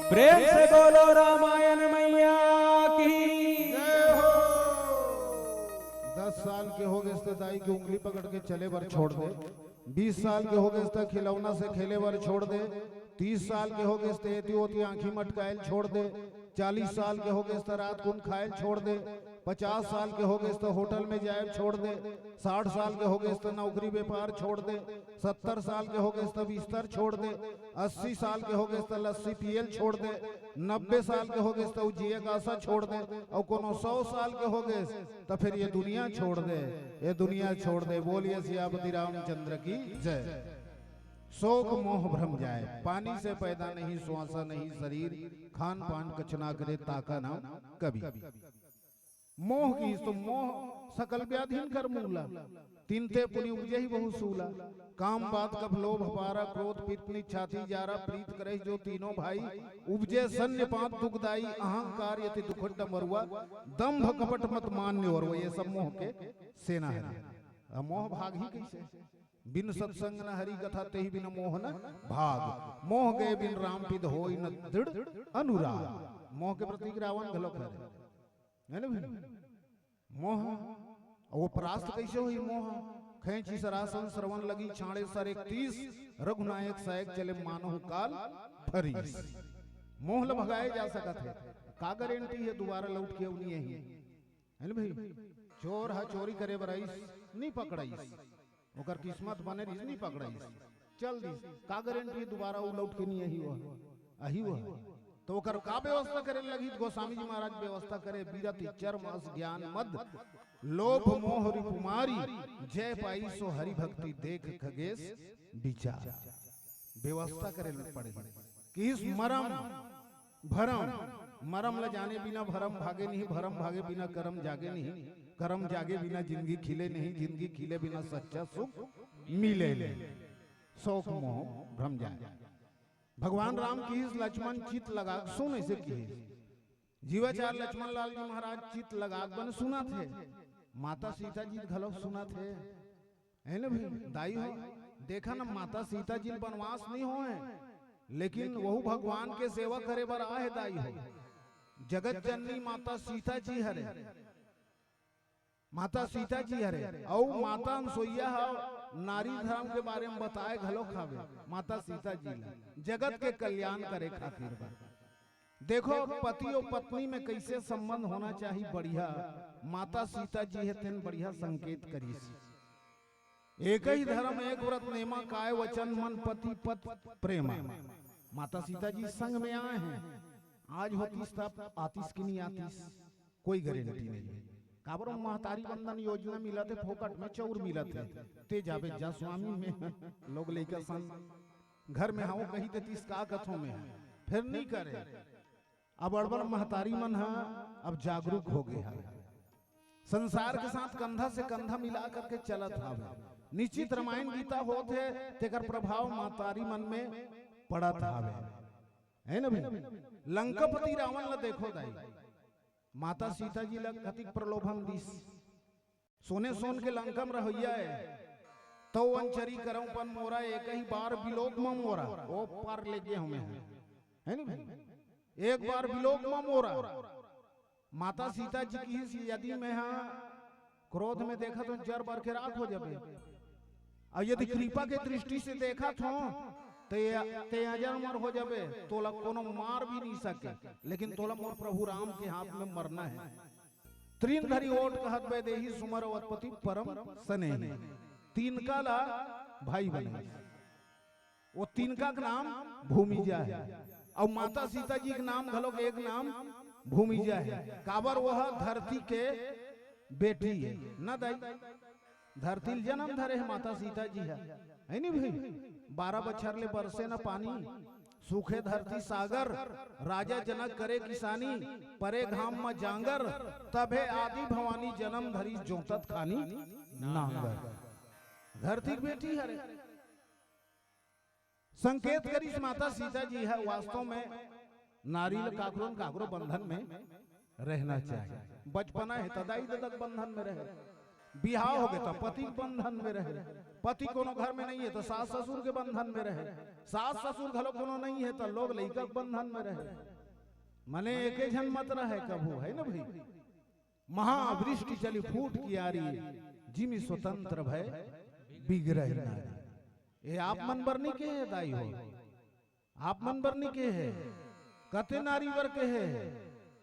प्रेम से बोलो रामायण मैया की। जय हो। दस साल के हो गए त दाई के उंगली पकड़ के चले बर छोड़ दे। बीस साल के हो गए त खिलौना से खेले बर छोड़ दे। तीस साल के हो गए त एती ओती आंखी मटकायल छोड़ दे। चालीस साल के हो गए त रात कुन खायल छोड़ दे। पचास साल के हो गए त होटल में जाए छोड़ दे। साठ साल के हो गए त नौकरी व्यापार छोड़ दे। सत्तर साल के हो गए त बिस्तर छोड़ दे। अस्सी साल के हो गए त लस्सी पियल छोड़ दे। नब्बे साल के हो गए त उ जिए का आशा छोड़ दे। और कोनो सौ साल के हो गए त फिर ये दुनिया छोड़ दे, ये दुनिया छोड़ दे। बोलिए सियापति रामचंद्र की जय। शोक मोह भ्रम जाए, पानी से पैदा नहीं, श्वासा नहीं शरीर, खान पान कछुना करे, ताका नाम कबीर। मोह की तो मोह थकल व्याधिन कर मूला, तिनते पुनि उपजे ही बहु सूला। काम बात कफ लोभ पारा, क्रोध पित्त निज छाती जारा, प्रीत करे जो तीनों भाई, उपजे सन्निपात दुखदाई, अहंकार यति दुखड्ड मरुआ, दंभ कपट मत मान्य और ये सब मोह के सेना है। अब मोह भाग ही कैसे? बिन सत्संग न हरि कथा, तेहि बिन मोह न भाग। मोह गए बिन राम पिद होई न दृढ़ अनुराग। मोह के प्रतीक रावण घलो हरे, है ना भाई? मोह, वो परास्त कैसे होई मोह? खेंची सरासन श्रवण लगी, छाड़े सर इकतीस, रघुनायक सहायक चले मानहु काल फरीस। मोह ल भगाए जा सकत है, का गारंटी है दोबारा लौट के अउ नहीं आही? है ना भाई? चोर ह चोरी करे बर आइस, नहीं पकड़ाइस, ओकर किस्मत बने रहिस, नहीं पकड़ाइस, चल दिस, का गारंटी दोबारा वो लौट के नहीं आही? वह आही वह। तो ओकर का व्यवस्था करे लगी? गोस्वामी जी महाराज व्यवस्था करे, बीरत चर्म अस ज्ञान मद, लोभ मोह रिपुमारी, जय पाई सो हरि भक्ति देख खगेश विचार। व्यवस्था करे ल पड़ही। किहिस मरम भरम, मरम ल जाने बिना भरम भागे नहीं, भरम भागे बिना करम जागे नहीं, करम जागे बिना जिंदगी खिले नहीं, जिंदगी खिले बिना सच्चा सुख मिले नहीं। शोक मोह भ्रम जाए। भगवान राम किहिस लक्ष्मण चित लगा, सुन ऐसे किहिस। जीवाचार लक्ष्मण लाल जी महाराज चित लगा बन सुनत हे, माता सीता जी घलो सुनत हे। है ना भाई? दाई हो, देखा ना, माता सीता जी बनवास नहीं होए, लेकिन वहू भगवान के सेवा करे बर आहे दाई हो। जगत जननी माता सीता जी हरे, माता सीता जी हरे, अउ माता अनसुईया ह नारी धर्म के बारे में बताए घलो खावे। माता सीता जी ला जगत के कल्याण करे खातिर बा। देखो, पति और पत्नी में कैसे संबंध होना चाहिए बढ़िया, माता सीता जी हे तेन बढ़िया संकेत करिस। एक ही धर्म एक व्रत नेमा, काय वचन मन पति पत प्रेमा। माता सीता जी संग में आए हैं, आज होतीस तब आतीस कि नहीं आतीस, कोई गारंटी नहीं है। काबर महतारी वंदन योजना मिलत हे, फोकट में चौर मिलत हे, ते जाबे जा स्वामी में लोग लइका सन घर में हाओ कही देतीस का कथों में, फिर नहीं करे। अब अड़बड़ महतारी मन ह अब जागरूक हो गए हवे, संसार के साथ कंधा से कंधा मिला करके चलत हवे। निश्चित रामायण गीता होत हे, तेकर प्रभाव महतारी मन में पड़त हवे, है ना भाई? लंकापति रावण ला देखो दाई, माता सीता जी ला कतिक प्रलोभन दिस। सोने सोन के लंका में रहइया है, तो वंचरी करऊं पन मोरा, एक ही बार विलोक में मोरा, ओ पार ले गए हमें, है नी भाई? एक बार विलोक में मोरा। माता सीता जी किहिस, यदि मैं हा क्रोध में देखत हों जर बर के राख हो जाबे, और यदि कृपा के दृष्टि से देखत हों ते, ते अजर अमर हो जाबे, तोला कोनो मार भी नहीं सके, लेकिन तोला मोर प्रभु राम के हाथ में मरना है। तृण धरी ओट कहत वैदेही, सुमर अवधपति परम सनेही। तिनका ला भाई बने। वो तिनका के नाम भूमिजा है, और माता सीता जी के नाम घलो के एक नाम भूमिजा है। काबर वो ह धरती के बेटी है ना दाई? धरती ल जन्म धरे है माता सीता जी है, है नी भाई? बारह बछर ले बरसे न पानी, सूखे धरती सागर, राजा जनक करे किसानी, परे घाम म जांगर, तभे आदि भवानी जन्म धरी जोतत खानी नांगर। धरती के बेटी हरे। संकेत करिस माता सीता जी ह, वास्तव में नारी ल काकरो न काकरो बंधन में रहना चाहिए। बचपना हे त दाई ददा के बंधन में रहे, बिहाव हो गए त पति के बंधन में रहे, पति कोनो घर में नहीं है त सास ससुर के बंधन में रहे, सास ससुर घलो कोनो नहीं है त लोग लइका के बंधन में रहे। मने एके झन मत रहे कभू, है ना भाई? महावृष्टि चली फूट कियारी, जिमि स्वतंत्र भए बिगरहि नारी। ए आप मन बर नी केहे दाई हो, आप मन बर नी केहे, कते नारी बर केहे।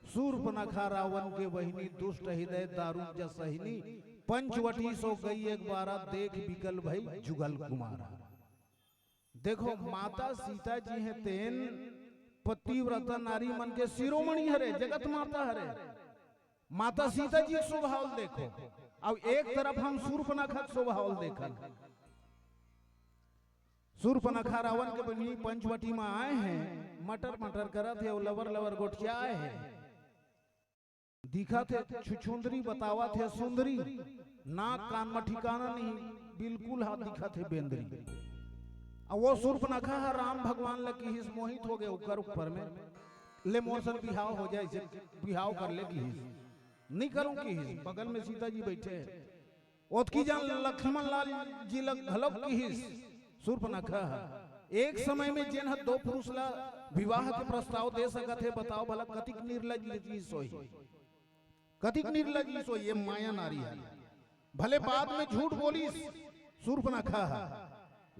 सूर्पनखा रावण के बहिनी, दुष्ट हृदय दारुण जस सहिनी। पंचवटी सो गई एक बारा, देख बिकल भई जुगल कुमारा। देखो, माता सीता जी हे तेन पतिव्रता नारी मन के शिरोमणि हरे, जगत माता हरे। माता सीता जी के स्वभाव देखो, अब एक तरफ हम सूर्पनखा के स्वभाव देखन। सूर्पनखा रावण के बहिनी पंचवटी में आए हैं, मटर मटर करत हे अउ लवर लवर गोठियाए हे। दिखत हे छुछुंदरी, बतावत हे सुंदरी, नाक कान म ठिकाना नहीं, बिल्कुल हा दिखत हे बेंदरी। अउ वो सूर्पनखा ह राम भगवान ल किहिस, मोहित हो गे ओकर ऊपर में, "ले मोर संग बिहाव हो जाए, इसे बिहाव कर ले," किहिस। "नहीं करूं," किहिस, बगल में सीता जी बैठे हे। ओतकी जान लक्ष्मण लाल जी ल घलोक किहिस, "सूर्पनखा, एक समय में जेन ह दो पुरुष ला विवाह के प्रस्ताव दे सकत हे, बताओ भला कतिक निर्लज चीज होही, कतिक निर्लज चीज होही ये माया नारी ह।" भले बाद में झूठ बोलिस सूर्पनखा ह,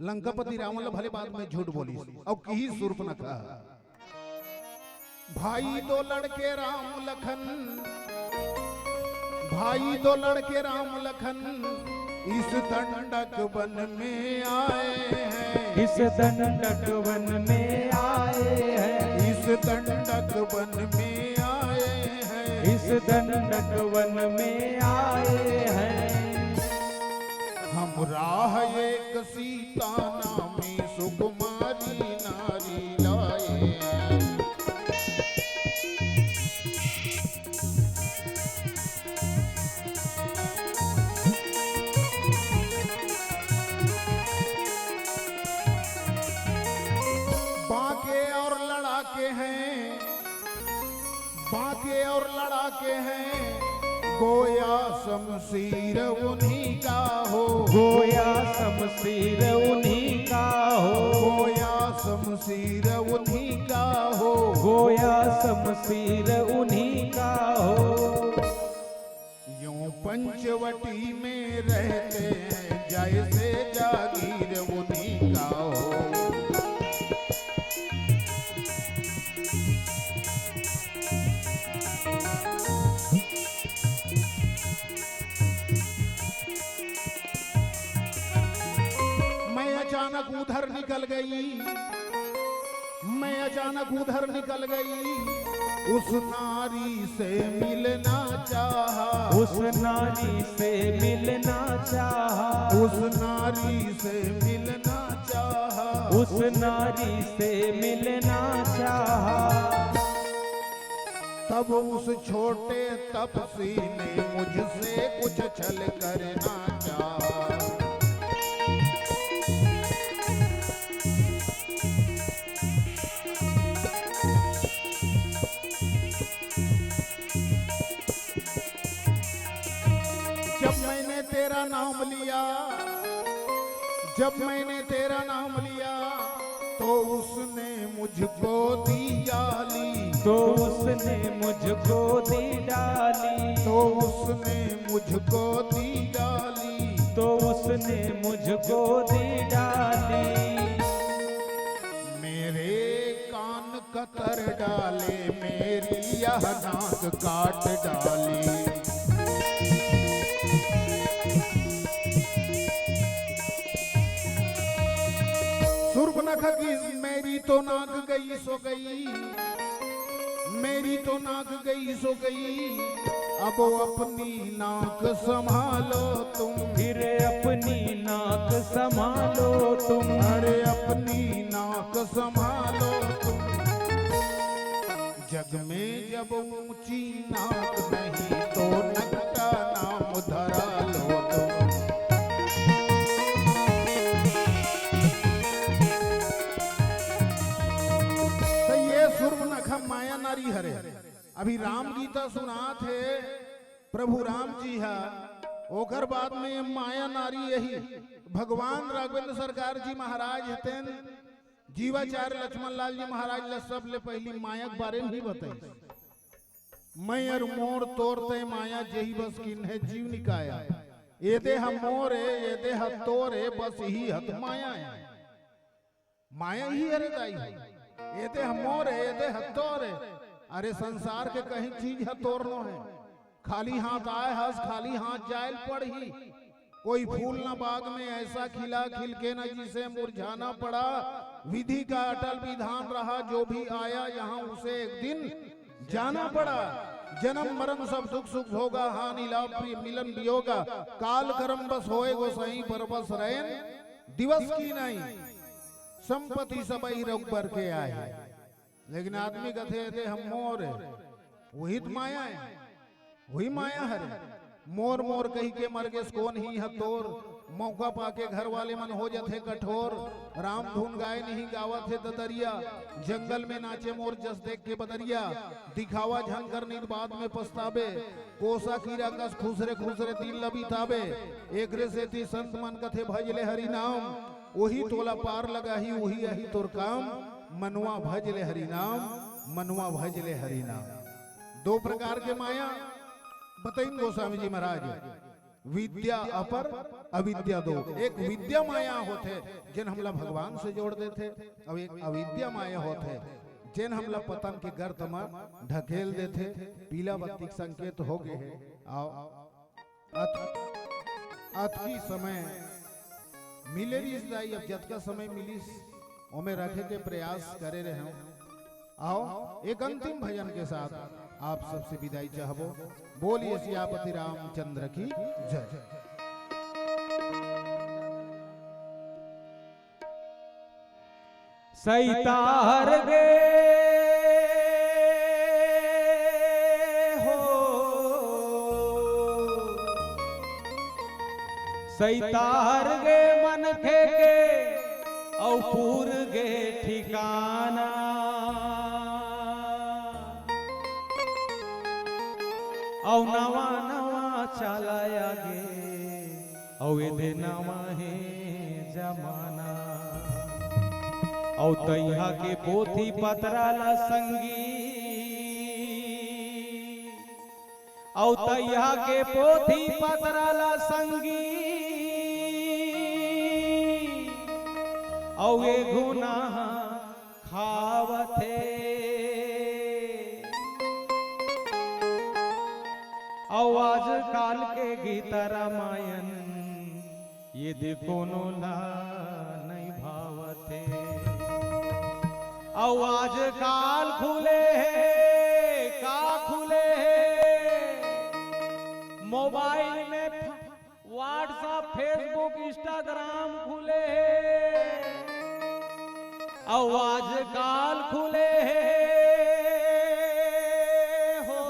लंकापति रावण ल भले बाद में झूठ बोलिस, अउ किहिस सूर्पनखा ह, भाई दो लड़के राम लखन, भाई दो लड़के राम लखन, इस दंडक वन में आए हैं। इस दंडक वन में आए हैं। इस दंडक वन में आए हैं। इस दंडक वन में आए हैं। हम राह एक सीता नामी सुकुमारी नारी लाए। बांके और लड़ाके हैं, बांके और लड़ाके हैं, गोया शमशीर उन्हीं का हो। गोया शमशीर उन्हीं का हो। गोया शमशीर उन्हीं का हो। गोया शमशीर उन्हीं का हो। यूं पंचवटी में रहते हैं, जैसे जागीर उन्हीं का हो। मैं अचानक उधर निकल गई, मैं अचानक उधर निकल गई, उस नारी से मिलना चाहा। उस नारी से मिलना चाहा। उस नारी से मिलना चाहा। उस नारी से मिलना चाहा। तब उस छोटे तपसी ने मुझसे कुछ छल करना चाहा। जब मैंने तेरा नाम लिया, जब मैंने तेरा नाम लिया, तो उसने मुझको दी गाली। तो उसने मुझको दी गाली। तो उसने मुझको दी गाली। तो उसने मुझको दी गाली। मेरे कान कतर डाले, मेरी यह नाक काट डाली। सूर्पनखा की मेरी तो नाक गई सो गई, मेरी तो नाक गई सो गई, अब अपनी नाक संभालो तुम। फिर अपनी नाक संभालो तुम। अरे अपनी नाक संभालो तुम। जग में जब ऊंची नाक नहीं तो नकटा नाम धरा लो तुम। तो ये सूर्पनखा माया नारी हरे। अभी राम गीता सुनात हे प्रभु राम जी हा, ओकर बाद में ये माया नारी यही भगवान राघवेंद्र सरकार जी महाराज हतेन, जीवाचार्य लक्ष्मण लाल जी महाराज ला सबले पहली माया के बारे में ही बताई। मैं अर मोर तोर तय माया जेही बस किन्हे जीव निकाया। ये देह मोर हे, ये देह तोर हे, बस ही हत माया हे। माया ही हरे दाई, ये देह मोर हे, ये देह तोर हे। अरे संसार के कहीं चीज ह तोर नो हे। खाली हाथ आए हस, खाली हाथ जायल पड़ही। कोई फूल न बाग में ऐसा खिला खिल के न जिसे मुरझाना पड़ा। विधि का अटल विधान रहा, जो भी आया यहाँ उसे एक दिन जाना पड़ा। जन्म मरण सब दुख सुख भोगा, हानि लाभ प्रिय मिलन वियोगा। काल कर्म बस होए गोसाई, पर बस रैन दिवस की नहीं। संपत्ति सबही रघुबर के आहे। लेकिन आदमी कथे, "एदे हम मोर हे।" वही तो माया हे। हुई माया हरे। मोर मोर कहि के मर गेस कोन ही ह तोर, मौका पाके घर वाले मन हो जथे कठोर। राम धुन गाए नहीं गावत हे ददरिया, जंगल में नाचे मोर जस देख के बदरिया। दिखावा झन कर नित बाद में पछताबे, कोसा कीरा कस खुसरे खुसरे दिन ल बिताबे। एकरे सेती संत मन कथे भज ले हरि नाम, ओही तोला पार लगाही, ओही आही तोर काम। मनवा भज ले हरि नाम, मनवा भज ले हरि नाम। दो प्रकार के माया बताइन गोस्वामी जी महाराज, विद्या अपर, अविद्या दो। एक विद्या माया होथे, जेन हमला भगवान से जोड़ देथे, अउ एक अविद्या माया होथे, जेन हमला पतन के गर्त म ढकेल देथे। पीला बत्ती के संकेत हो गे हे। आओ, अत-, अतकी समय मिले रिहिस दाई, अब जतका समय मिलिस, ओमे रखे के प्रयास करे रहेंव। आओ, एक अंतिम भजन के साथ आप सबसे विदाई चाहबो। बोलिए सियापति रामचंद्र की जय। सैतार गे हो, सैतार गे मनखे के अउ पूर गे ठिकाना। अउ नवा नवा चाला आगे, अउ एदे नवा हे जमाना। अउ तइहा के पोथी पतरा ला संगी, अउ तइहा के पोथी पतरा ला संगी, अउ ए घुना खावत हे। अउ आजकाल के गीता रामायण ये दे कोनो ला नइ भावत हे। अउ आजकाल खुले हे, का खुले हे? मोबाइल में फ-, WhatsApp, Facebook, Instagram खुले हे, अउ आजकाल खुले हे हो,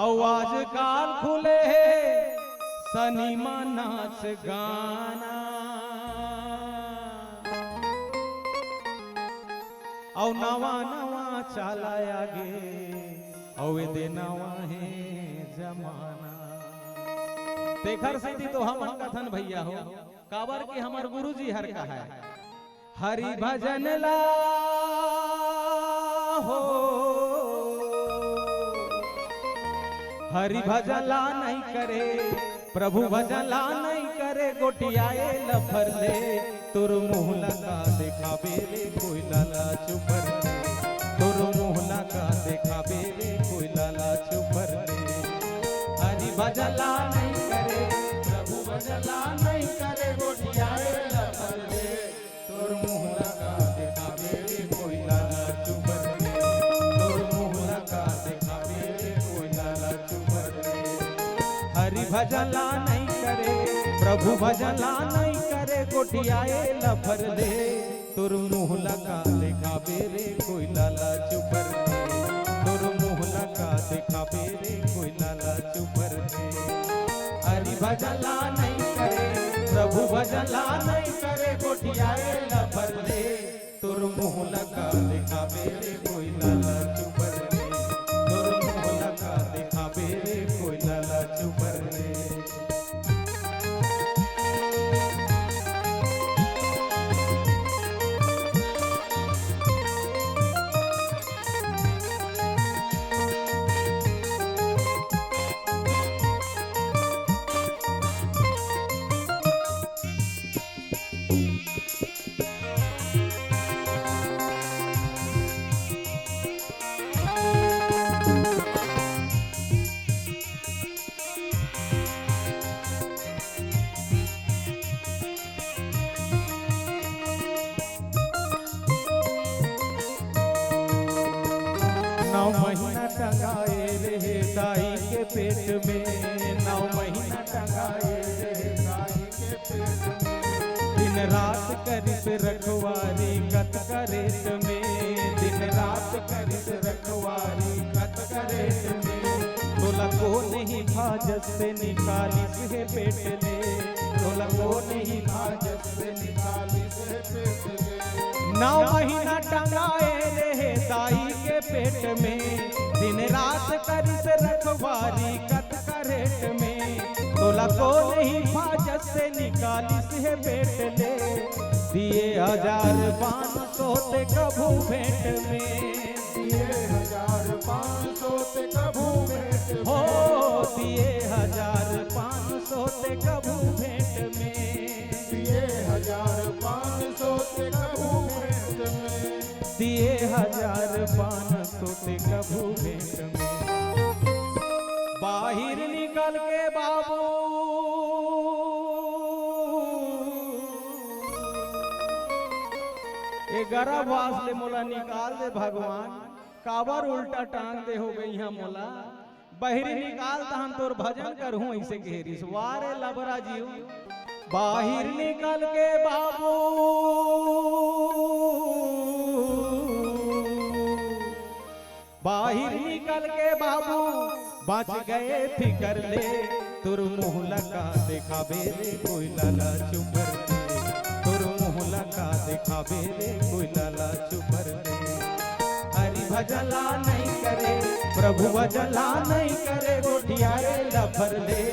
अउ आजकाल खुले हे सिनेमा नाच गाना। अउ नवा नवा चाला आगे, अउ एदे नवा हे जमाना। तेखर सेती तो हमन कथन भइया हो, काबर कि हमर गुरुजी हर कहाय, हरि भजन ला हो, हरि भजन ला नइ करे, प्रभु भजन ला नइ करे, गोठियाए लफर ले। तोर मुँह ला का देखाबे रे कोइला ला चुपर ले, तोर मुँह ला का देखाबे रे कोइला ला चुपर ले। हरि भजन ला नइ करे, प्रभु भजन ला नइ करे, गोठियाए लफर ले। तोर मुँह ला का देखाबे रे कोइला ला चुपर ले, तोर मुँह ला का देखाबे रे कोइला ला चुपर ले। हरि भजन ला नइ करे, प्रभु भजन ला नइ करे, गोठियाए लफर ले। तोर मुँह ला का देखाबे रे कोइला ला चुपर ले, तोर मुँह ला का देखाबे रे कोइला ला चुपर ले। हरि भजन ला नइ करे, प्रभु भजन ला नइ करे, गोठियाए लफर ले। तोर मुँह ला का देखाबे रे कोइला ला चुपर ले, तोर मुँह ला का देखाबे रे कोइला ला चुपर ले। नौ महीना टंगाए रहे दाई के पेट में, नौ महीना टंगाए रहे दाई के पेट में। दिन रात करिस रखवारी कतका रेत में, दिन रात करिस रखवारी कतका रेट में। तोला कोन ही भाजस से निकालिस हे पेट ले। तोला कोन ही भाजस से निकालिस हे पेट ले। नौ महीना टंगाए रहे दाई के पेट में। दिन रात करिस रखवारी कतका रेट में। तोला कोन ही भाजस से निकालिस हे पेट ले। दिए हजार पाँच सौ ते कभू भेंट में। दिए हजार पाँच सौ ते कभू भेंट में। हो, दिए हजार पाँच सौ ते कभू भेंट में। दिए हजार पाँच सौ ते कभू भेंट में। दिए हजार पाँच सौ ते कभू भेंट में। बाहिर निकल के बाबू, ए गरभवास ले मोला निकाल दे भगवान। काबर उल्टा टांग दे हो गई है मोला। बहिरी निकाल त हम तोर भजन करहूं, ऐसे कहे रिस। वाह रे लबरा जीव। बाहिर निकल के बाबू, बाहिर निकल के बाबू, बाँच गए फिकर ले। तोर मुँह ला का देखाबे रे कोयला ला चुपर ले। तोर मुँह ला का देखाबे रे कोयला ला चुपर ले। हरि भजन ला नहीं करे, प्रभु भजन ला नहीं करे, गोठियाए लफर ले।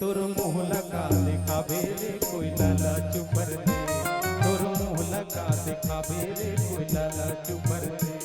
तोर मुँह ला का देखाबे रे कोयला ला चुपर ले। तोर मुँह ला का देखाबे रे कोयला ला चुपर ले।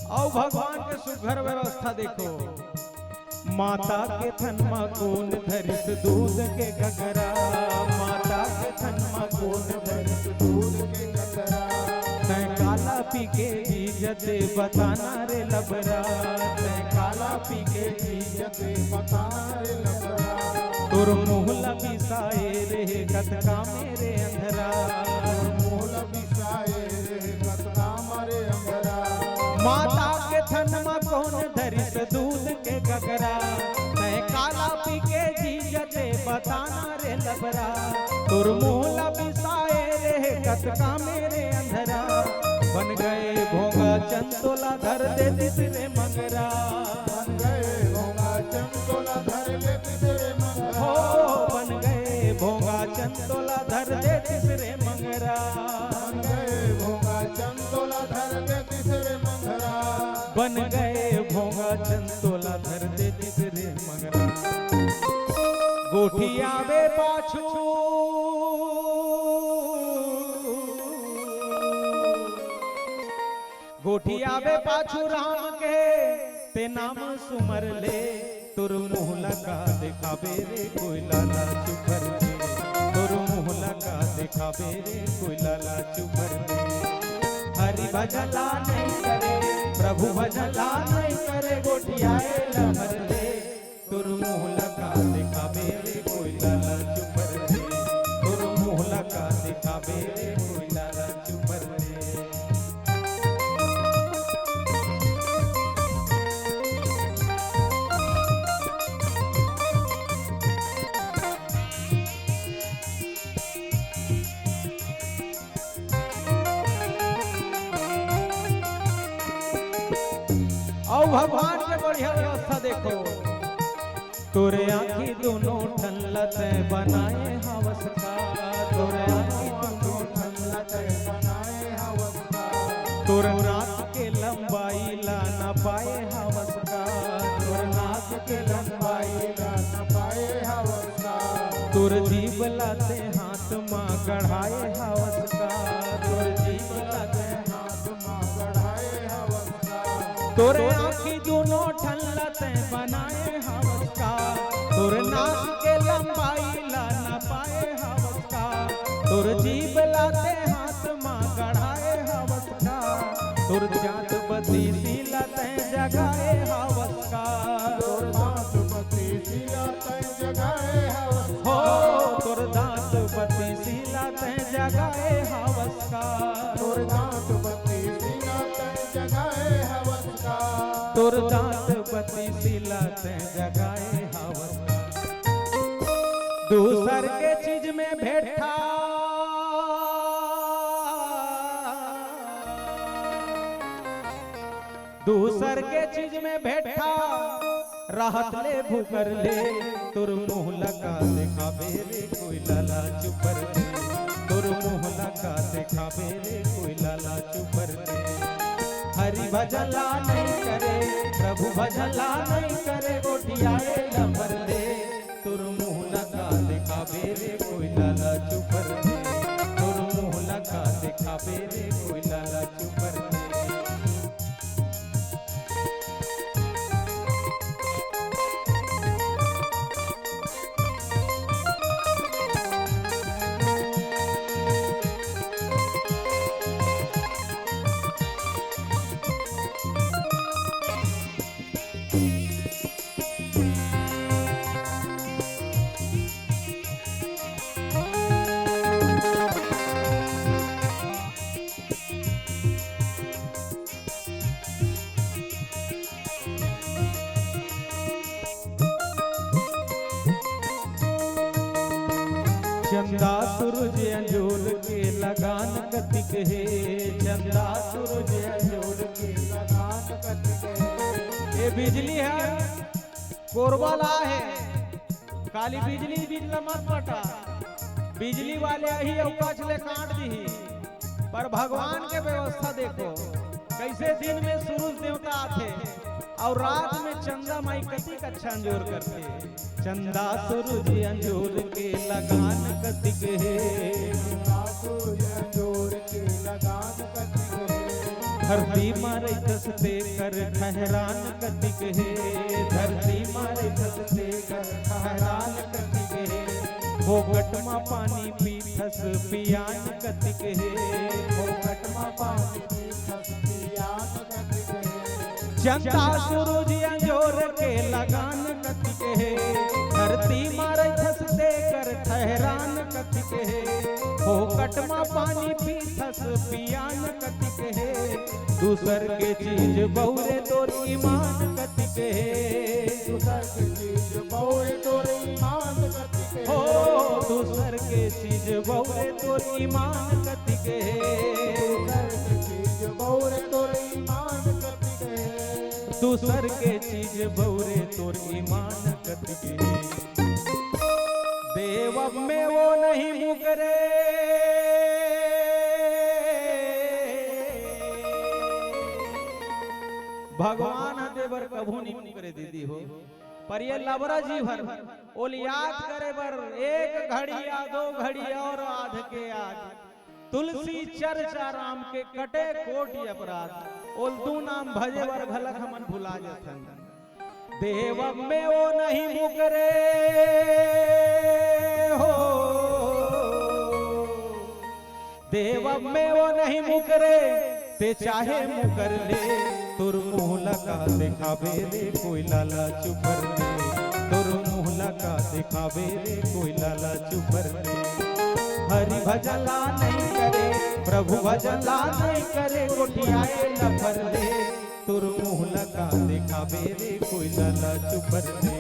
अउ भगवान के सुघर व्यवस्था देखो। माता के थन म कोन धरिस दूध के गगरा, माता के थन म कोन धरिस दूध के गगरा। तैं काला पी के जीजत बताना रे लबरा, तैं काला पी के जीजत बताना रे लबरा। तोर मुँह ला बिसाए रे कतका मेरे अंधरा, तोर मुँह ला बिसाए रे कतका मेरे अंधरा। माता के थन म कोन धरिस दूध के गगरा, तैं काला पी के जीजत बताना रे लबरा। तोर मुँह ला बिसाए रे कतका मेरे अंधरा। बन गए भोंगा चंद तोला धर देतिस रे मंगरा। बन गए भोंगा चंद तोला धर देतिस रे मंगरा। हो, बन गए भोंगा चंद तोला धर देतिस रे मंगरा। बन गए भोंगा चंद तोला धर देतिस रे मंगरा। बन गए भोंगा चंद तोला धर देतिस रे मंगरा। गोठियाबे पाछू, गोठियाबे पाछू राम के तैं नाम सुमर ले। तोर मुँह ला का देखाबे रे कोयला ला चुपर ले। तोर मुँह ला का देखाबे रे कोयला ला चुपर ले। हरि भजन ला नहीं करे, प्रभु भजन ला नहीं करे, गोठियाए लमर ले। तोर मुँह ला का देखाबे रे कोयला ला चुपर ले। तोर मुँह ला का देखाबे रे कोयला ला चुपर ले। अउ भगवान के बढ़िया व्यवस्था देखो। तोरे आँखी दूनों ठन ला तैं बनाए हवस का, तोरे आँखी दूनों ठन ला तैं बनाए हवस का। तोर नाक के लंबाई ला नपाए हवस का, तोर नाक के लंबाई ला नपाए हवस का। तोर जीभ ला तैं हाथ मा गढ़ाए हवस का, तोर जीभ ला तैं हाथ मा गढ़ाए हवस का। तोरे आँखी दूनों ठन ला तैं बनाए हवस का, तो तोर नाक के लंबाई ला नपाए हवस का, तोर जीभ ला ते हाथ मा गढ़ाए हवस का, तोर जात बतीसी ला ते जगाए हवस का। तोर दांत बतीसी ला ते जगाए हवस हो, का। तोर दांत बतीसी ला ते जगाए हवस का। तोर दांत बतीसी ला ते जगाए हवस का। तोर दांत बतीसी ला ते जगाए हवस का। दूसर के चीज में भेठा, दूसर के चीज में भेठा, रहत ले भूकर ले, तोर मुंह ला का देखाबे रे कोइला ला चुपर ले, तोर मुंह ला का देखाबे रे कोइला ला चुपर ले। हरि भजन ला नहीं करे, प्रभु भजन ला नहीं करे, गोठियाए लफर ले, तोर मुंह ला का देखाबे रे कोइला ला चुपर ले, तोर मुंह ला का देखाबे रे कोइला ला चुपर ले। चंदा सूरज अंजोर के लगान कतिक हे, चंदा सूरज अंजोर के लगान कतिक हे। ये बिजली है, कोरबा ला हे, काली बिजली बिल ला मत पटा, बिजली वाले आही अउ कच ले काट दिही। पर भगवान के व्यवस्था देखो, कैसे दिन में सूरज देवता आथे अउ रात में चंदा माई कतिक अच्छा अंजोर करथे। चंदा सूरज अंजोर के लगान कतिक हे, चंदा सूरज अंजोर के लगान कतिक हे। धरती मारे दस तेकर ठहरान कतिक हे, धरती मारे दस तेकर ठहरान कतिक हे। फोकट मा पानी पीथस पियान कतिक हे, फोकट मा पानी पीथस पियान कतिक हे। चंदा सूरज अंजोर के लगान कतिक हे, धरती मारे दस तेकर ठहरान कतिक हे। फोकट मा पानी पीथस पियान कतिक हे। दूसर के चीज बउरे तोर ईमान कतिक हे। दूसर के चीज बउरे तोर ईमान कतिक हे। हो, दूसर के चीज बउरे तोर ईमान कतिक हे। दूसर के चीज बउरे तोर ईमान कतिक हे। दूसर के चीज बउरे तोर ईमान कतिक हे। देवब में वो नहीं मुकरे। भगवान ह देबर कभू नहीं मुकरे दीदी हो। पर ये लबरा जी भर ओल याद करे बर एक घड़ी या दो घड़ी और आध के याद। तुलसी चर्चा राम के कटे कोटि अपराध। ओल दू नाम भजे बर घलक हमन भुला जथन। देवब में वो नहीं मुकरे हो। देवब में वो नहीं मुकरे, ते चाहे मुकर ले। तोर मुंह ला का देखाबे रे कोइला ला चुपर ले। तोर मुंह ला का देखाबे रे कोइला ला चुपर ले। हरि भजन ला नहीं करे, प्रभु भजन ला नहीं करे, गोठियाए लफर ले। तोर मुंह ला का देखाबे रे कोइला ला चुपर ले।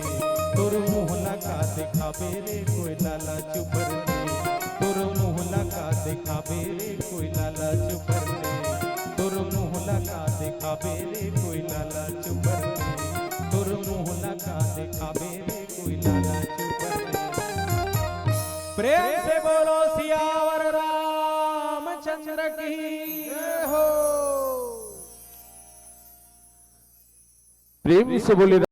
तोर मुंह ला का देखाबे रे कोइला ला चुपर ले। तोर मुंह ला का देखाबे रे कोइला ला चुपर ले। तोर मुंह ला का देखाबे रे कोइला ला चुपर ले। तोर मुंह ला का देखाबे रे कोइला ला चुपर ले। प्रेम से बोलो सियावर रामचंद्र की जय हो। प्रेम से बोले